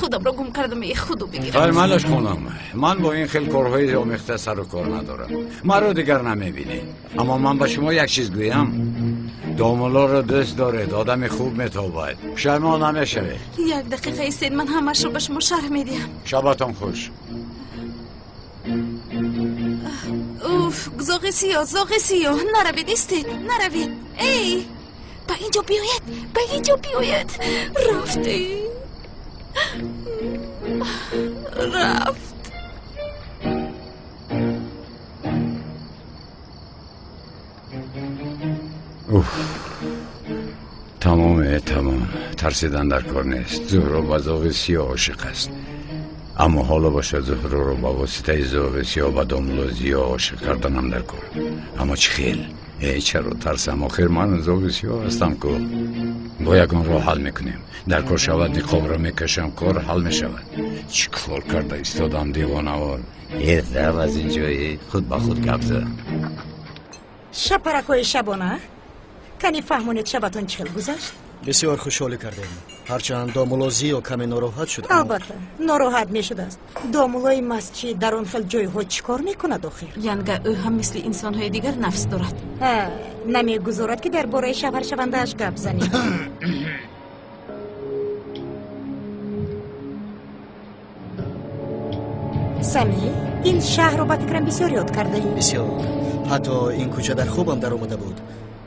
Худамро гум кардам, и худу бигирам. Хайр, малаш хонум, ман бо ин хел корҳои омехта сару кор надорам. Маро дигар намебинед. Аммо ман ба шумо як чиз гӯям. Домуллоро дӯст доред, одами хуб метобад. Пушаймон намешавед. Як дақиқа истед, ман ҳамаашро ба шумо шарҳ медиҳам. Шабатон хуш. Уф, зоғи сиёҳ, зоғи сиёҳ, наравед, истед, наравед. Эй, ба ин ҷо биёед, ба ин ҷо биёед. Рафтӣ. Рафт. Уф, тамоме, тамом. Тарсидан дар кор нест. Зуҳро ба зоғи сиёҳ ошиқ аст. Аммо ҳоло бошад Зуҳроро ба воситаи зоғи сиёҳ ба домулло Зиё ошиқ карданам дар кор. Аммо чӣ хел? Э, чаро тарсам? Охир ман зоғи сиёҳ ҳастам ку. Бо ягон роҳ ҳал мекунем. Дар кор шавад ниқобро мекашам, кор ҳал мешавад. Чӣ кор карда истодам девонавор? Э, рав аз ин ҷои, худ ба худ гап задам. Шапаракҳои шабона, кани фаҳмонед, шабатон чӣ хел гузашт? Бисёр хушҳолӣ кардем, ҳарчанд домулло Зиё каме нороҳат шуд. Албатта, нороҳат мешудааст. Домуллои масҷид дар он хел ҷойҳо чӣ кор мекунад охир? Янга, ӯ ҳам мисли инсонҳои дигар нафс дорад. Намегузорад, ки дар бораи шавҳаршавандааш гап занем. Сами, ин шаҳрро ба фикрам бисёр ёд кардаӣ. Бисёр. Ҳатто ин кӯча дар хобам даромада буд.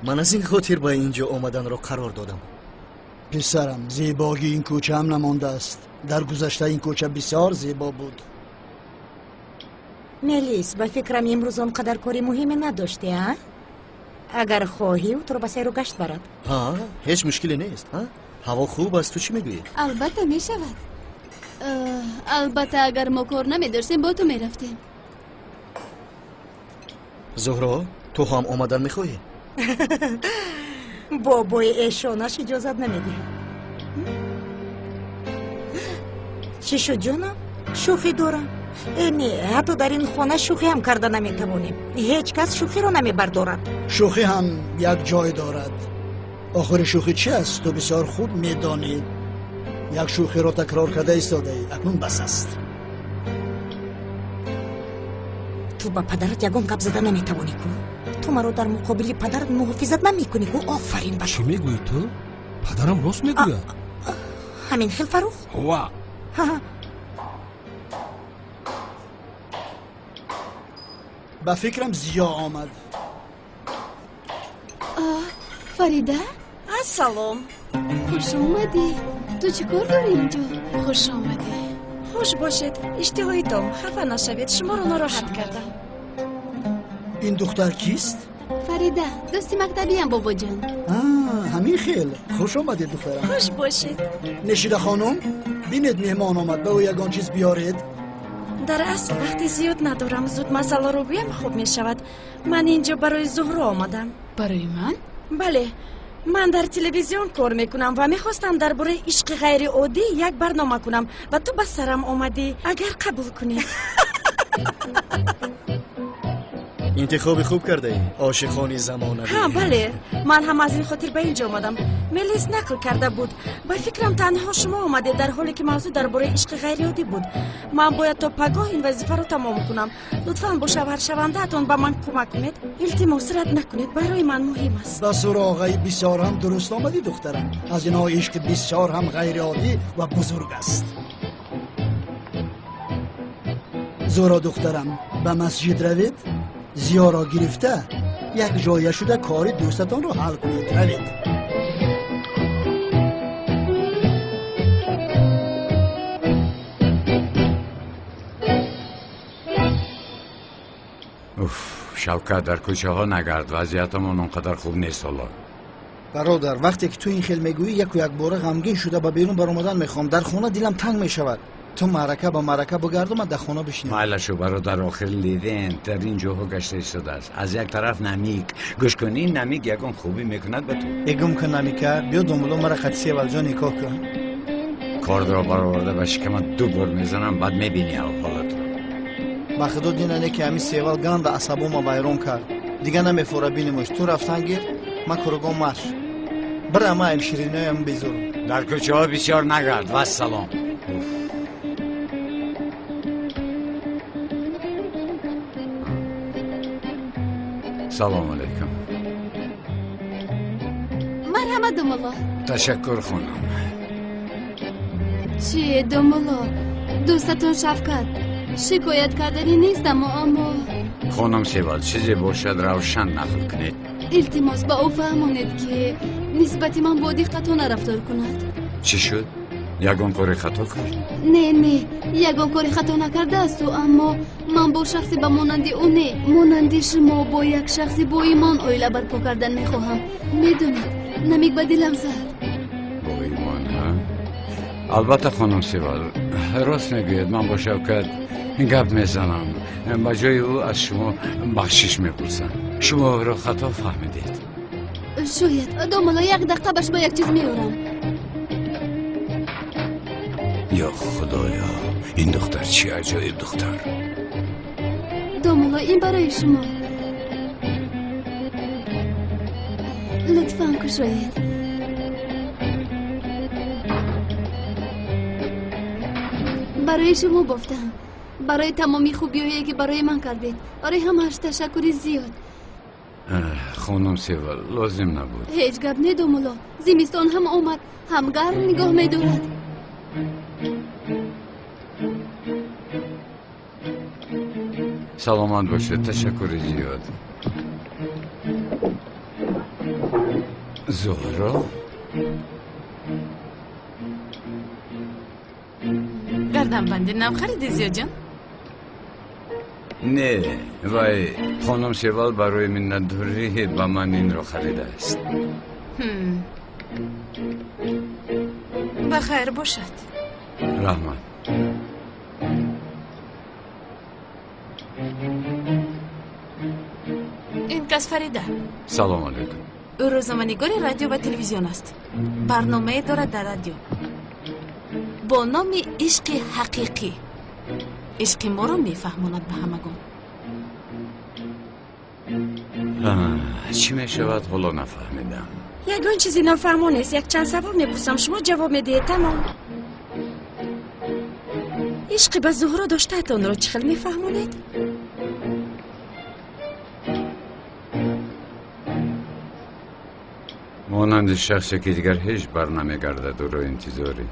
Ман аз ин хотир ба ин ҷо омаданро қарор додам. Писарам, зебогии ин кӯча ҳам намондааст. Дар гузашта ин кӯча бисёр зебо буд. Мелис, ба фикрам, имрӯз он қадар кори муҳиме надошти, а? Агар хоҳӣ, ӯ туро ба сайру гашт барад. Ҳа, ҳеҷ мушкиле нест. Ҳаво хуб аст, ту чӣ мегӯӣ? Албатта, мешавад. Албатта, агар мо кор намедоштем, бо ту мерафтем. Зуҳро, ту ҳам омадан мехоҳӣ? Бобои эшонаш иҷозат намедиҳад. Чӣ шуд, ҷонам? Шӯхӣ дорам. Э, не, ҳатто дар ин хона шӯхӣ ҳам карда наметавонем. Ҳеҷ кас шӯхиро намебардорад. Шӯхӣ ҳам як ҷой дорад. Охири шӯхӣ чи аст, ту бисёр хуб медонӣ. Як шӯхиро такрор карда истодаӣ, акнун бас аст. Ту ба падарат ягон гап зада наметавонӣ ку? Ту маро дар муқобили падарат муҳофизат намекунӣ ку? Офарин ба чӣ мегӯӣ ту? Падарам рост мегӯяд. Ҳамин хел, Фарух? Ва. Ба фикрам, Зиё омад. Фарида. Ассалом. Хуш омадӣ. Ту чӣ кор дорӣ инҷо? Хуш омадӣ. Хуш бошед, иштиҳои том. Хафа нашавед, шуморо нороҳат кардам. Ин духтар кист? Фарида, дӯсти мактабиям, бобоҷон. Ҳамин хел. Хуш омадед, духтарам. Хуш бошед. Нешида хонум, бинед, меҳмон омад, ба ӯ ягон чиз биёред. Дар асл вақти зиёд надорам, зуд масъаларо гӯям, хуб мешавад. Ман инҷо барои Зуҳро омадам. Барои ман? Бале, ман дар телевизион кор мекунам ва мехостам дар бораи ишқи ғайриоддӣ як барнома кунам ва ту ба сарам омадӣ. Агар қабул кунӣ. Интихоби хуб кардаӣ, ошиқони замонавӣ. Ҳа, бале, ман ҳам аз ин хотир ба инҷо омадам. Мелис нақл карда буд. Ба фикрам, танҳо шумо омадед, дар ҳоле ки мавзӯъ дар бораи ишқи ғайриоддӣ буд. Ман бояд то пагоҳ ин вазифаро тамом кунам. Лутфан бо шавҳаршавандаатон ба ман кӯмак кунед. Илтимос, рад накунед, барои ман муҳим аст. Ба суроғаи бисёр ҳам дуруст омадӣ, духтарам. Аз инҳо ишқи бисёр ҳам ғайриоддӣ ва бузург аст. Зуҳро, духтарам, ба масҷид равед, Зиёро гирифта як ҷоя шуда кори дӯстатонро ҳал кунед. Равед. Уф, Шавкат, дар кӯчаҳо нагард, вазъиятамон он қадар хуб нест ҳоло. Бародар, вақте ки ту ин хел мегӯӣ, яку якбора ғамгин шуда ба берун баромадан мехоҳам. Дар хона дилам танг мешавад. Ту маърака ба маърака бигарду, ман дар хона бишинам. Майлашу, бародар, охир Левент дар ин ҷоҳо гашта истодааст. Аз як тараф намик. Гӯш кун, ин намик ягон хубӣ мекунад ба ту. Э, гум кун намика, биё, домуло, мара қати Севалҷон никоҳ кун. Кордро бароварда ба шикамат ду бор мезанам, баъд мебинӣ ҳолатро. Ба худо, динане ки ҳамин Севал ганда асабома вайрон кард. Дига намефора бинемош. Ту рафтан гир, ман кургон марш. Бира, ма шириноям безурам. Дар кӯчаҳо бисёр нагард. Вассалом. Салом алейкум. Марҳамат, домулло. Ташаккур, хонум. Чи, домулло, дӯстатон Шавкат. Шикоят карданӣ нестам, аммо Хонум Севал, чизе бошад, равшан нақл кунед. Илтимос, ба ӯ фаҳмонед, ки нисбати ман бо диққатона рафтор кунад. Чӣ шуд? Ягон кори хато кард? Не, не, ягон кори хато накардаасту, аммо ман бо шахсе ба монанди ӯ не, монанди шумо, бо як шахси боимон оила барпо кардан мехоҳам. Медонед, намик ба дилам зад. Боимон, ҳа? Албатта, хонум Севал, рост мегӯяд. Ман бо Шавкат гап мезанам. Ба ҷои ӯ аз шумо бахшиш мепурсам. Шумо ӯро хато фаҳмидед. Шояд. Домулло, як дақиқа, ба шумо як чиз меорам. Ё худоё, ин духтар чӣ аҷоиб духтар! Домулло, ин барои шумо. Лутфан кушоед. Барои шумо бофтам. Барои тамоми хубиҳое ки барои ман кардед. Барои ҳамааш ташаккури зиёд. Хонум Севал, лозим набуд. Ҳеҷ гап не, домулло. Зимистон ҳам омад, ҳам гарм нигоҳ медорад. Саломат бошед, ташаккури зиёд. Зуҳро? Гарданбанди нав хариди, Зиёҷон? Не, вай хонум Севал барои миннатдорӣ ба ман инро харидааст. Ба хайр бошад. Раҳмат. Ин кас Фарида. Салом алейкум. Ӯ рӯзноманигори радио ва телевизион аст. Барномае дорад дар радио бо номи Ишқи ҳақиқӣ. Ишқи моро мефаҳмонад ба ҳамагон. Чӣ мешавад, ҳоло нафаҳмидам. Ягон чизи нофаҳмо нест. Якчанд савол мепурсам, шумо ҷавоб медиҳед, тамом. Ишқи ба Зуҳро доштаатонро чӣ хел мефаҳмонед? Монанди шахсе ки дигар ҳеҷ бар намегардад, ӯро интизорӣ.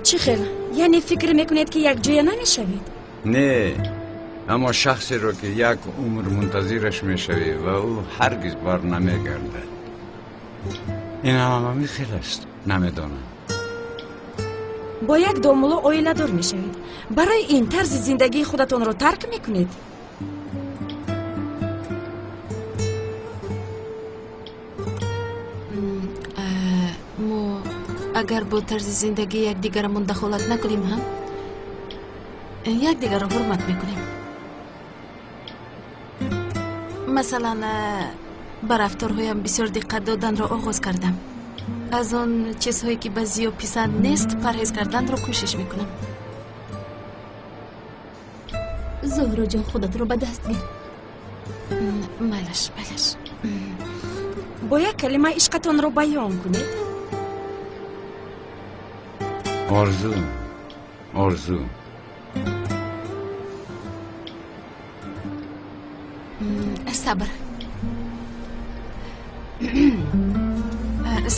Чӣ хел? Яъне фикр мекунед ки якҷоя намешавед? Не, аммо шахсеро ки як умр мунтазираш мешавӣ ва ӯ ҳаргиз бар намегардад. Ин ҳама михел аст, намедонам. Бо як домулло оиладор мешавед. Барои ин тарзи зиндагии худатонро тарк мекунед? Мо агар бо тарзи зиндагии якдигарамон дахолат накунем ҳам, якдигарро ҳурмат мекунем. Масалан, ба рафторҳоям бисёр диққат доданро оғоз кардам. Аз он чизҳое ки ба Зиё писанд нест, парҳез карданро кӯшиш мекунам. Зуҳроҷон, худатро ба даст гир. Майлаш, майлаш. Бо як калима ишқатонро баён кунед. Орзу, орзу. Сабр.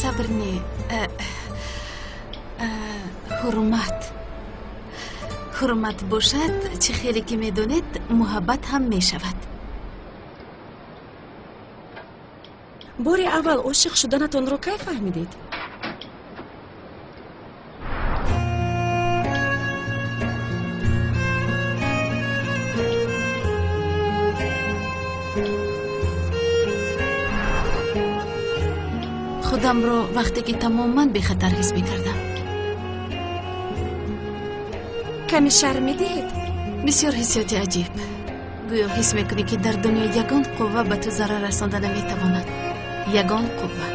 Сабр не. Ҳурмат. Ҳурмат бошад, чӣ хеле ки медонед, муҳаббат ҳам мешавад. Бори аввал ошиқ шуданатонро кай фаҳмидед? Худамро вақте ки тамоман бехатар ҳис мекардам. Каме шарм медиҳед? Бисёр ҳиссиёти аҷиб. Гӯё ҳис мекунӣ ки дар дунё ягон қувва ба ту зарар расонда наметавонад. Ягон қувва.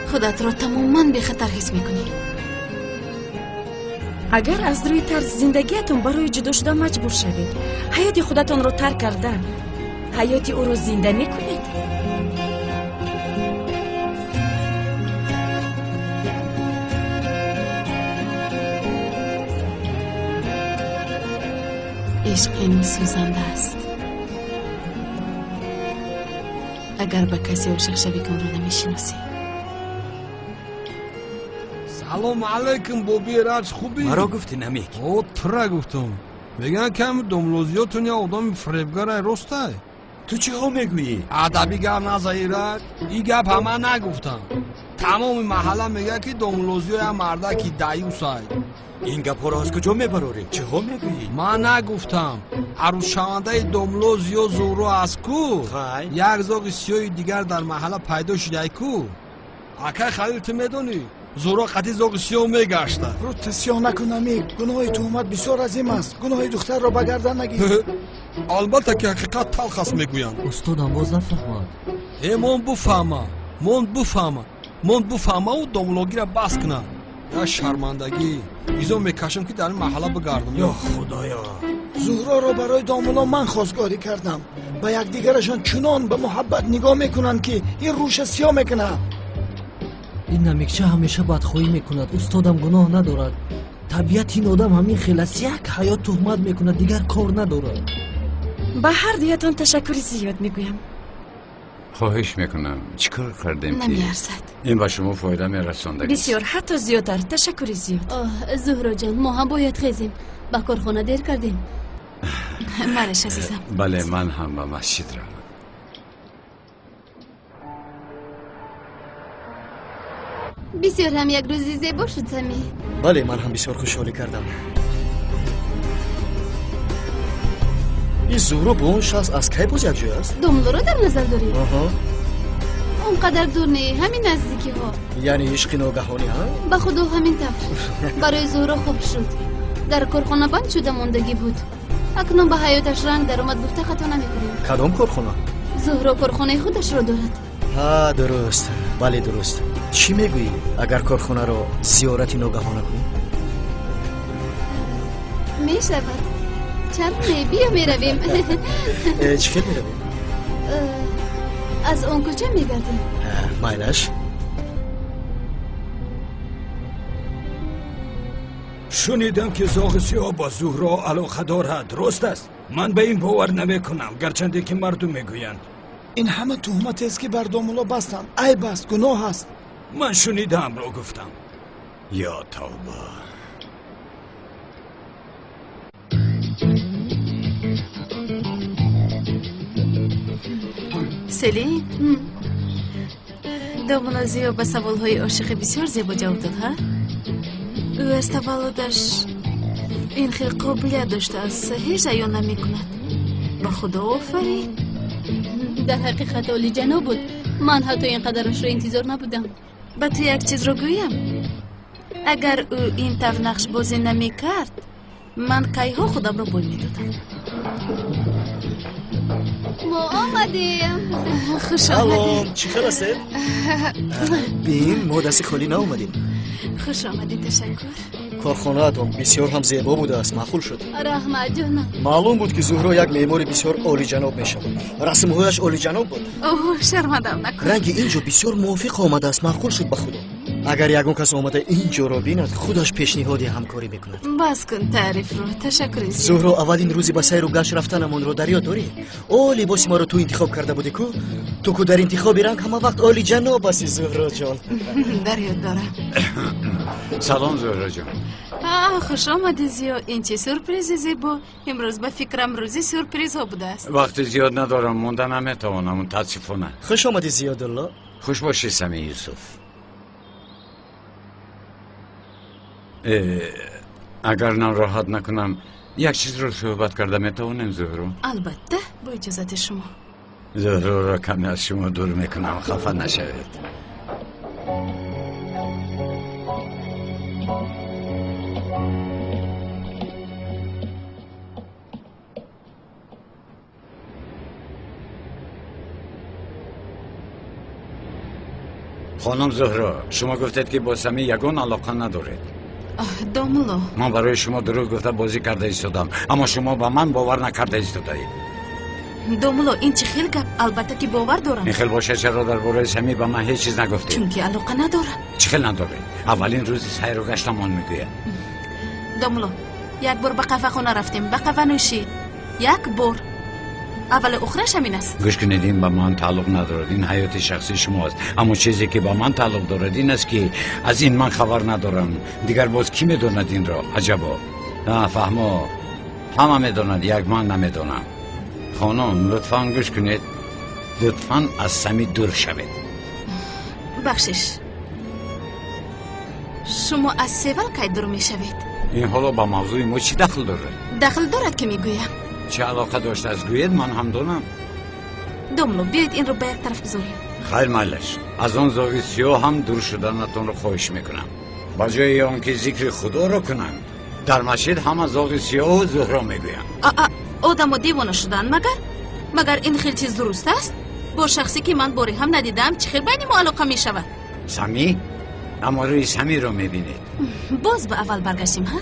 Худатро тамоман бехатар ҳис мекунӣ. Агар аз рӯи тарзи зиндагиятон барои ҷудо шудан маҷбур шавед, ҳаёти худатонро тарк карда, ҳаёти ӯро зинда мекунед? Ишқ ин сӯзанда аст. Агар ба касе ошиқ шавӣ, ки онро намешиносӣ. Салом алейкум, боби Раҷ, хубӣ? Маро гуфтӣ, намек? О, тура гуфтам. Мегӯянд ками домлозиётон я одами фиребгарай, ростай? Ту чиҳо мегӯӣ? Адаби гап назаи, Раҷ. И гап ҳама нагуфтам. Тамоми маҳалла мегӯяд ки домлозиё я мардаки даюсай. Ин гапҳоро аз куҷо мебарорӣ? Чиҳо мегӯӣ? Ман нагуфтам. Арӯсшавандаи домлозиё Зуҳро аст ку? Як зоғи сиёҳи дигар дар маҳалла пайдо шудай ку? Акай Халил, ту медонӣ? Зуҳро қатъи зоғи сиёҳ мегашта. Рӯта сиёҳ накун, Амир. Гуноҳи туҳмат бисёр азим аст. Гуноҳи духтарро ба гардан нагир. Албатта ки ҳақиқат талх аст, мегӯянд. Устодам боз нафаҳмад. Э, мон буфаҳма, мон буфаҳма, мон буфаҳмау домлогира бас куна. Я шармандагӣ. Изо мекашам ки дар ин маҳалла бигардам. Ё Худоё! Зуҳроро барои домулло ман хостгорӣ кардам. Ба якдигарашон чунон ба муҳаббат нигоҳ мекунанд, ки ин рӯша сиёҳ мекунад. Ин намикча ҳамеша бадхоҳӣ мекунад. Устодам гуноҳ надорад. Табиати ин одам ҳамин хел аст. Як ҳаёт туҳмат мекунад, дигар кор надорад. Ба ҳар дуятон ташаккури зиёд мегӯям. Хоҳиш мекунам, чӣ кор кардем ки намеарзад? Ин ба шумо фоида мерасонда. Бисёр, ҳатто зиёдтар. Ташаккури зиёд. Зуҳроҷон, мо ҳам бояд хезем. Ба корхона дер кардем. Малеш, азизам. Бале, ман ҳам ба масҷид равам. Бисёр ҳам як рӯзи зебо шуд, Сами. Бале, ман ҳам бисёр хушҳолӣ кардам. Ин Зуҳро бо он шахс аз кай боз якҷоя аст? Домлоро дар назар дорӣ? Он қадар дур не, ҳамин наздикиҳо. Яъне ишқи ногаҳонӣ, ҳа? Ба худо ҳамин тавр. Барои Зуҳро хуб шуд. Дар корхона банд шуда мондагӣ буд. Акнун ба ҳаёташ ранг даромад, гуфта хато намекунем. Кадом корхона? Зуҳро корхонаи худашро дорад. Ҳа, дуруст. Бале, дуруст. Чӣ мегӯӣ, агар корхонаро зиёрати ногаҳона кунем? Мешавад. Чаро не? Биё меравем. Чӣ хел меравем? Аз он кӯча мегардем. Майлаш. Шунидам, ки зоғи сиёҳ бо Зуҳро алоқа дорад. Рост аст? Ман ба ин бовар намекунам, гарчанде ки мардум мегӯянд. Ин ҳама туҳматест, ки бар домулло бастанд. Айб аст, гуноҳ аст. Ман шунидаамро гуфтам. Ё тавба. Селин, домулло Зиё ба саволҳои ошиқӣ бисёр зебо ҷавоб дод, ҳа? Ӯ аз таваллудаш ин хел қобилият доштааст, ҳеҷ аён намекунад. Ба худо офарин. Дар ҳақиқат олиҷаноб буд. Ман ҳатто ин қадарашро интизор набудам. Ба ту як чизро гӯям. Агар ӯ ин тавр нақшбозӣ намекард, ман кайҳо худамро бой медодам. Мо омадем. Хуш омадед. Чӣ хел ҳастед? Бин, мо дасти холӣ наомадем. Хуш омадед, ташаккур. Корхонаатон бисёр ҳам зебо будааст, маъқул шуд. Раҳмат, ҷонам. Маълум буд, ки Зуҳро як меъмори бисёр олиҷаноб мешавад. Расмҳояш олиҷаноб буд. Оҳ, шармандам накун. Ранги ин ҷо бисёр мувофиқ омадааст, маъқул шуд ба худо. Агар ягон кас омада ин ҷоро бинад, худаш пешниҳоди ҳамкорӣ мекунад. Бас кун таърифро, ташаккури зиёд. Зуҳро, аввалин рӯзи ба сайру гашт рафтанамонро дар ёд дорӣ? О, либоси маро ту интихоб карда будӣ ку? Ту ку дар интихоби ранг ҳама вақт олиҷаноб ҳасти, Зуҳроҷон. Дар ёд дорам. Салом, Зуҳроҷон. Хуш омадӣ, Зиё. Ин чӣ сюрпризи зебо. Имрӯз ба фикрам рӯзи сюрпризҳо будааст. Вақти зиёд надорам, монда наметавонам, мутаассифона. Хуш омадӣ, Зиёдулло. Хуш бошӣ, Сами Юсуф. Агар нороҳат накунам, як чизро суҳбат карда метавонем, Зуҳро? Албатта, бо иҷозати шумо. Зуҳроро каме аз шумо дур мекунам, хафа нашавед. Хонум Зуҳро, шумо гуфтед, ки бо Сами ягон алоқа надоред. Домулло, ман барои шумо дурӯғ гуфта бозӣ карда истодам, аммо шумо ба ман бовар накарда истодаед. Домулло, ин чӣ хел гап? Албатта ки бовар дорам. Ин хел бошад, чаро дар бораи Сами ба ман ҳеҷ чиз нагуфтед? Чунки алоқа надорам. Чӣ хел надоред? Аввалин рӯзи сайру гаштамон мегӯяд. Домулло, як бор ба қаҳвахона рафтем, ба қаҳванӯшӣ. Як бор. Аввалу охираш ҳамин аст. Гӯш кунед, ин ба ман тааллуқ надорад, ин ҳаёти шахсии шумо аст. Аммо чизе ки ба ман тааллуқ дорад ин аст, ки аз ин ман хабар надорам. Дигар боз кӣ медонад инро? Аҷабо. Фаҳмо, ҳама медонад, як ман намедонам. Хонум, лутфан гӯш кунед. Лутфан аз Сами дур шавед. Бахшиш, шумо аз Севал кай дур мешавед? Ин ҳоло ба мавзӯи мо чӣ дахл дорад? Дахл дорад, ки мегӯям. Чӣ алоқа доштааст, гӯед, ман ҳам донам. Домло, биёед инро ба як тараф гузорем. Хайр, майлаш. Аз он зоғи сиёҳ ҳам дур шуданатонро хоҳиш мекунам. Ба ҷои он ки зикри худоро кунанд, дар масҷид ҳама зоғи сиёҳу Зуҳро мегӯянд. Одамо девона шуданд магар? Магар ин хел чиз дуруст аст? Бо шахсе ки ман боре ҳам надидаам, чӣ хел байни мо алоқа мешавад? Сами? Аммо рӯи Самиро мебинед. Боз ба аввал баргаштем, ҳа?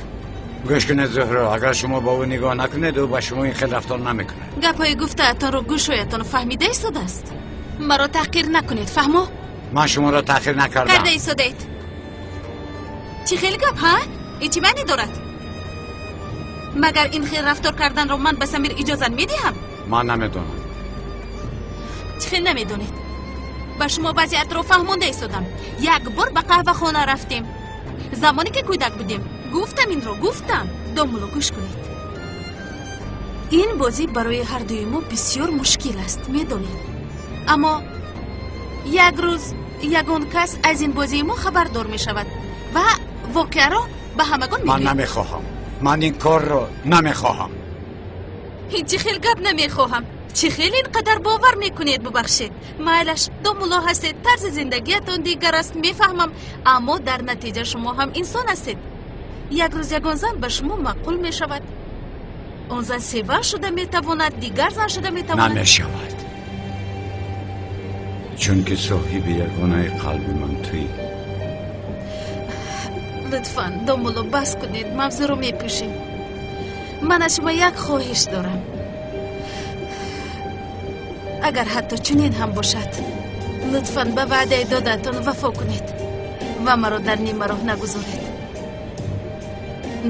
Гӯш кунед, Зуҳро, агар шумо ба ӯ нигоҳ накунед, ӯ ба шумо ин хел рафтор намекунад. Гапҳои гуфтаатонро гӯшҳоятон фаҳмида истодааст. Маро таҳқир накунед, фаҳмо? Ман шуморо таҳқир накардам. Карда истодаед. Чӣ хел гап, ҳа? Ин чӣ маъне дорад? Магар ин хел рафтор карданро ман ба Самир иҷозат медиҳам? Ман намедонам. Чӣ хел намедонед? Ба шумо вазъиятро фаҳмонда истодам. Як бор ба қаҳвахона рафтем. Замоне ки кӯдак будем, гуфтам инро, гуфтам. Домулло, гӯш кунед. Ин бозӣ барои ҳардуи мо бисёр мушкил аст, медонед. Аммо як рӯз ягон кас аз ин бозии мо хабардор мешавад ва воқеаро ба ҳамагон ман мегӯяд. Намехоҳам. Ман ин корро намехоҳам. Ин чӣ хел гап намехоҳам? Чӣ хел ин қадар бовар мекунед? Бубахшед, майлаш, домулло ҳастед, тарзи зиндагиятон дигар аст, мефаҳмам, аммо дар натиҷа шумо ҳам инсон ҳастед. Як рӯз ягон зан ба шумо маъқул мешавад. Он зан сева шуда метавонад, дигар зан шуда метавонад. Намешавад, чунки соҳиби ягонаи қалби ман туӣ. Лутфан, домулло, бас кунед, мавзӯъро мепӯшем. Ман аз шумо як хоҳиш дорам. Агар ҳатто чунин ҳам бошад, лутфан ба ваъдаи додаатон вафо кунед ва маро дар нима роҳ нагузоред.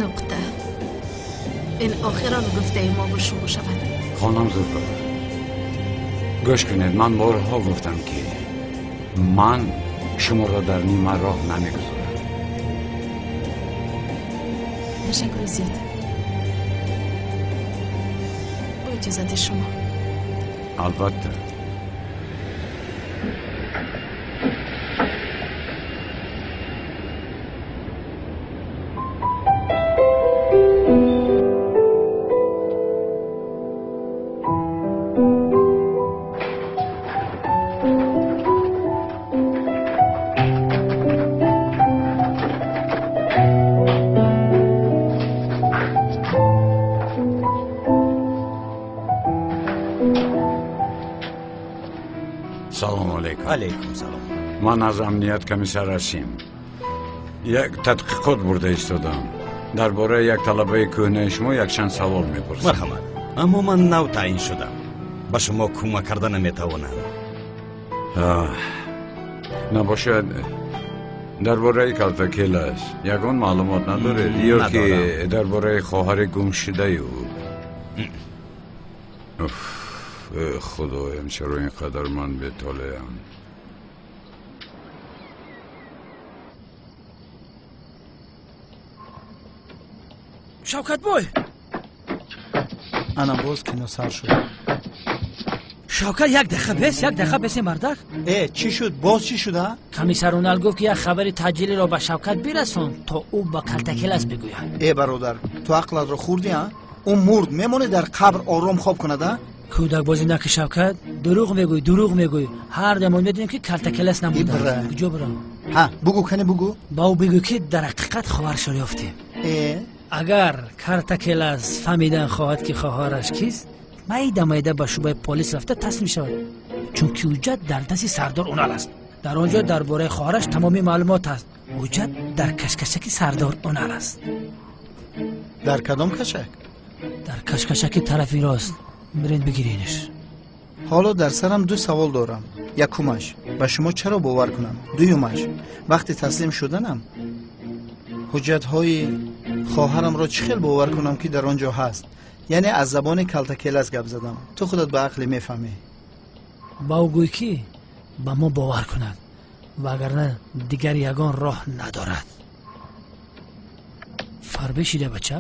Нуқта. Ин охирон гуфтаи мо бо шумо шавад. Хонум Зуҳро, гӯш кунед, ман борҳо гуфтам, ки ман шуморо дар нима роҳ намегузорам. Ташаккури зиёд. Бо иҷозати шумо. Албатта. Салому алейкум. Алейкум салом. Ман аз амният комиссар Расим. Як тадқиқот бурда истодам. Дар бораи як талабаи кӯҳнаи шумо якчанд савол мепурсам. Марҳамат, аммо ман нав таъин шудам, ба шумо кӯмак карда наметавонам. Набошад, дар бораи Калтакелас ягон маълумот надоред ё ки Надорам. дар бораи хоҳари гумшудаи ӯ? Уф, э, худоям, чаро ин қадар ман бетолеам? Шавкатбой! Ана боз кино сар шуд. Шавкат, як дақиқа бес, як дақиқа бесе, мардак. Э, чӣ шуд? Боз чӣ шуда? Комиссар Унал гуфт, ки як хабари таъҷилиро ба Шавкат бирасон, то ӯ ба Калтакелас бигӯяд. Э, бародар, ту ақлатро хӯрдӣ, а? Ӯ мурд, мемонӣ дар қабр ором хоб кунад, а? Кӯдакбозӣ наки, Шавкат. Дурӯғ мегӯӣ, дурӯғ мегӯӣ. Ҳар дамон медонем, ки Калтакелас намудааст. Ибра. Куҷо бирам? Ҳа, бугӯ, кани бугӯ. Ба ӯ бигӯ, ки дар ҳақиқат хоҳарашро ёфтем. Э. Агар Картакелас фаҳмидан хоҳад, ки хоҳараш кист, майда майда ба шӯъбаи полис рафта таслим шавад, чунки ҳуҷҷат дар дасти сардор Унал аст. Дар он ҷо дар бораи хоҳараш тамоми маълумот ҳаст. Ҳуҷҷат дар кашкашаки сардор Унал аст. Дар кадом кашак? Дар кашкашаки тарафи рост. Биред, бигиренаш. Ҳоло дар сарам ду савол дорам. Якумаш, ба шумо чаро бовар кунам? Дуюмаш, вақти таслим шуданам ҳуҷҷатҳои хоҳарамро чӣ хел бовар кунам, ки дар он ҷо ҳаст? Яъне аз забони Калтакелас гап задам, ту худат ба ақле мефаҳмӣ. Ба ӯ гӯй, ки ба мо бовар кунад, вагарна дигар ягон роҳ надорад. Фарбе шида, бача.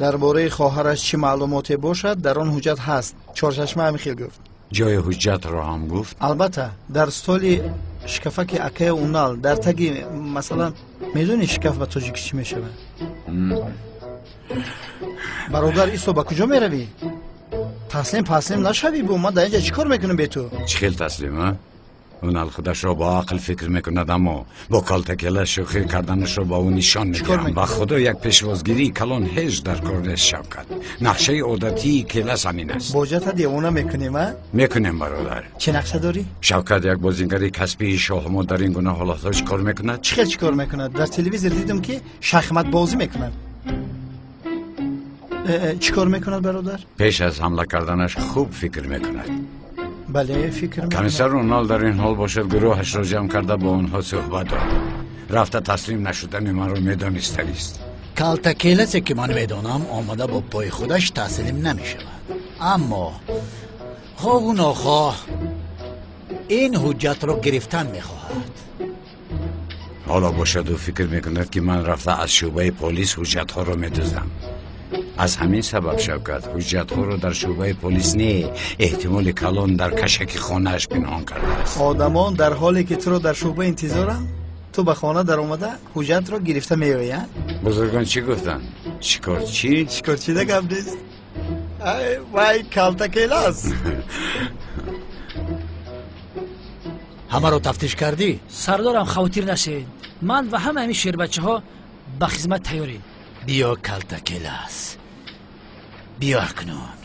Дар бораи хоҳараш чӣ маълумоте бошад, дар он ҳуҷҷат ҳаст. Чорчашма ҳамин хел гуфт. Ҷои ҳуҷҷатро ҳам гуфт? Албатта, дар столи шкафаки акаи Унал, дар таги. Масалан, медонӣ, шкаф ба тоҷикӣ чӣ мешавад? Бародар, исо, ба куҷо меравӣ? Таслим паслим нашавӣ бо ман. Дар инҷа чӣ кор мекунем бе ту? Чӣ хел таслим, а? Унал худашро бо ақл фикр мекунад, аммо бо калтакела шӯхӣ карданашро ба ӯ нишон медиҳам. Ба худо як пешвозгирии калон ҳеҷ дар кор нест, Шавкат. Нақшаи одатии келас ҳамин аст. Боҷата девона мекунем, а? Мекунем, бародар. Чӣ нақша дорӣ? Шавкат, як бозингари касбии шоҳмо дар ин гуна ҳолатҳо чӣ кор мекунад? Чӣ хел чӣ кор мекунад? Дар телевизор дидам, ки шахматбозӣ мекунад. Чӣ кор мекунад, бародар? Пеш аз ҳамла карданаш хуб фикр мекунад. Бале, фикр мекунад. Комиссар Унал дар ин ҳол бошад, гурӯҳашро ҷамъ карда бо онҳо суҳбат дорад. Рафта таслим нашудани маро медонистанист. Калтакеласе ки ман медонам, омада бо пои худаш таслим намешавад. Аммо хоҳу нохоҳ ин ҳуҷҷатро гирифтан мехоҳад. Ҳоло бошад, ӯ фикр мекунад, ки ман рафта аз шӯъбаи полис ҳуҷҷатҳоро медуздам. Аз ҳамин сабаб, Шавкат, ҳуҷҷатҳоро дар шӯъбаи полис не, эҳтимоли калон дар кашаки хонааш пинҳон кардааст. Одамон дар ҳоле ки туро дар шӯъба интизоранд, ту ба хона даромада ҳуҷҷатро гирифта меоӣ, а? Бузургон чӣ гуфтанд? Шикорчӣ? Шикорчида гап нест. Ай, вай калтакелас. Ҳамаро тафтиш кардӣ? Сардорам, хавотир нашавед. Ман ва ҳама ҳамин шербачаҳо ба хизмат тайёрем. Биё, калтакелас, биё акнун.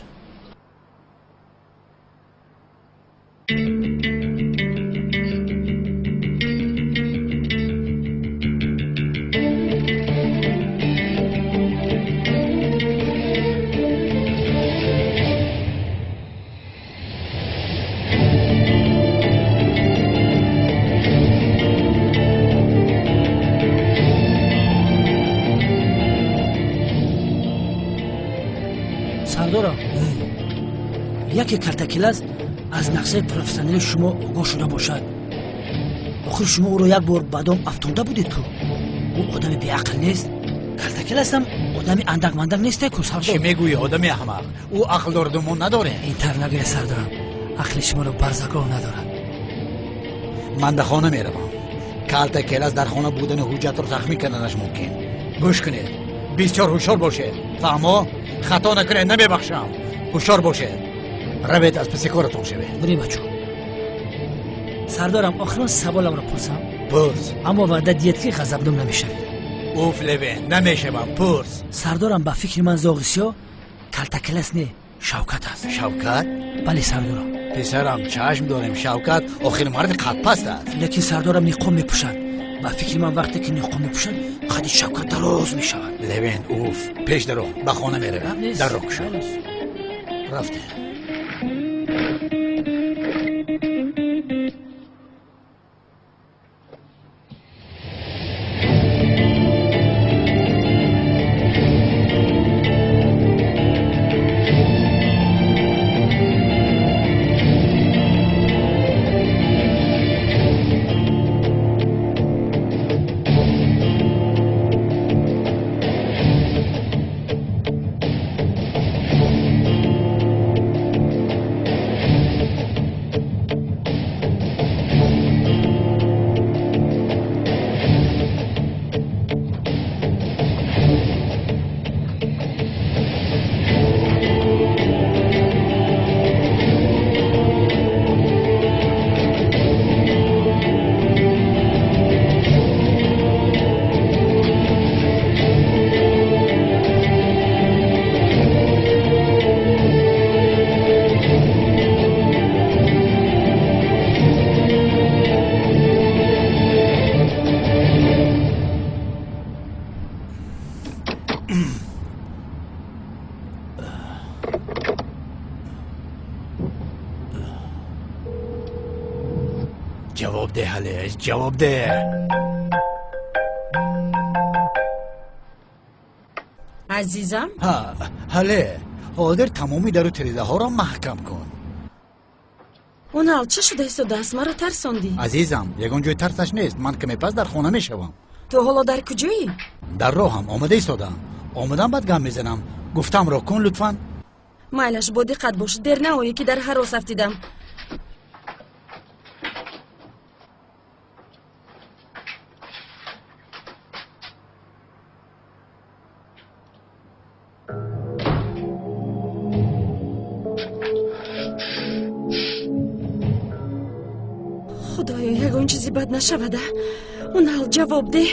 Сардорам, яке калтакелас аз нақшаи профессионали шумо огоҳ шуда бошад. Охир шумо ӯро як бор ба дом афтонда будед ку. Ӯ одами беақл нест. Калтакеласам одами андак-мандак несте ку, сардор. Чӣ мегӯӣ, одами аҳмақ? Ӯ ақл дораду мо надорем. Ин тар нагӯя, сардорам, ақли шуморо барзагов надорад. Ман ба хона меравам. Калтакелас дар хона будани ҳуҷҷатро тахмин карданаш мумкин. Гӯш кунед, бисёр ҳушёр бошед. Фаҳмо? Хато накунед, намебахшам. Ҳушёр бошед. Равед, аз паси коратон шавед. Бурем, бачо. Сардорам, охирон саволамро пурсам? Пурс. Аммо ваъда диҳед, ки ғазабнок намешавед. Уф, Левен, намешавам, пурс. Сардорам, ба фикри ман зоғи сиёҳ калтакелас не, Шавкат аст. Шавкат? Бале, сардорам. Писарам, чашм дорем, Шавкат охир марди қадпаст аст. Лекин сардорам ниқоб мепӯшад. Ба фикри ман вақте ки ниқоб мепӯшад, қади Шавкат дароз мешавад. Левен, уф, пеш даро, ба хона меравем. Дарро кушо. Рафтем. Ҷавоб деҳ, Алеш, ҷавоб деҳ. Азизам? Ҳа, ҳале, ҳозир тамоми дару тирезаҳоро маҳкам кун. Унал, чӣ шуда истодааст? Маро тарсондӣ. Азизам, ягон ҷои тарсаш нест. Ман каме пас дар хона мешавам. Ту ҳоло дар куҷоӣ? Дар роҳам, омода истодам. Омадам, баъд гам мезанам. Гуфтамро кун, лутфан. Майлаш, бо диққат бош, дер наоӣ, ки дар ҳарос афтидам. Худоё, ягон чизи бад нашавада. Унал, ҷавоб деҳ.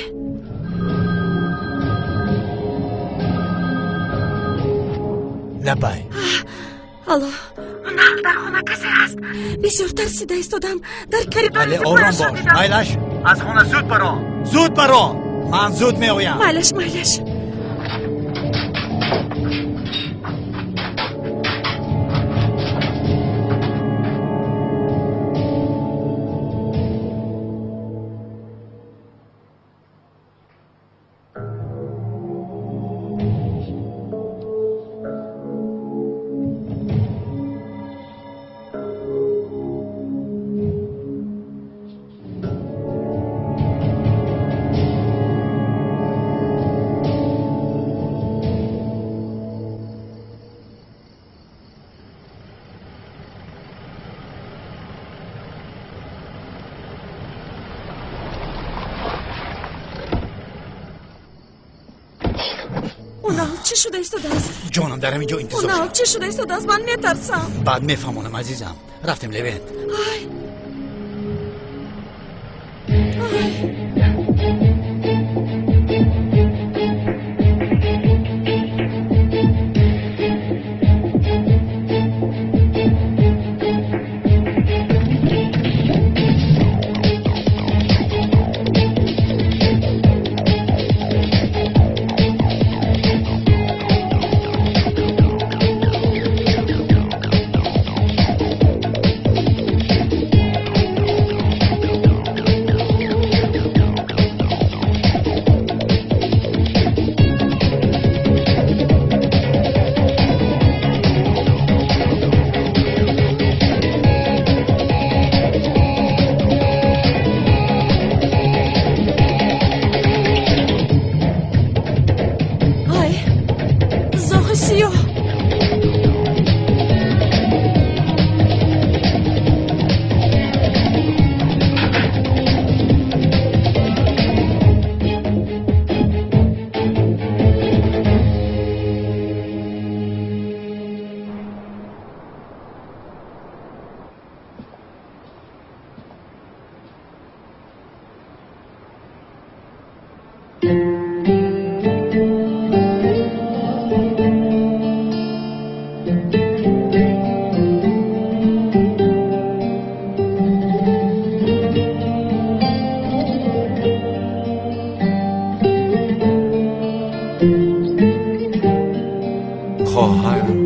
Лабай. Алло. Унал, дар хона касе ҳаст? Бисёр тарсида истодам. Дар коридор. Вале ором бош. Майлаш, аз хона зуд баро. Зуд баро. Ман зуд меоям. Майлаш, майлаш. Чӣ шуда истодааст? Ҷонам, дар ҳамин ҷо интизор. Унал, чӣ шуда истодааст? Ман метарсам. Баъд мефаҳмонам, азизам. Рафтем, Левент. Ай. Ай. خواهرم.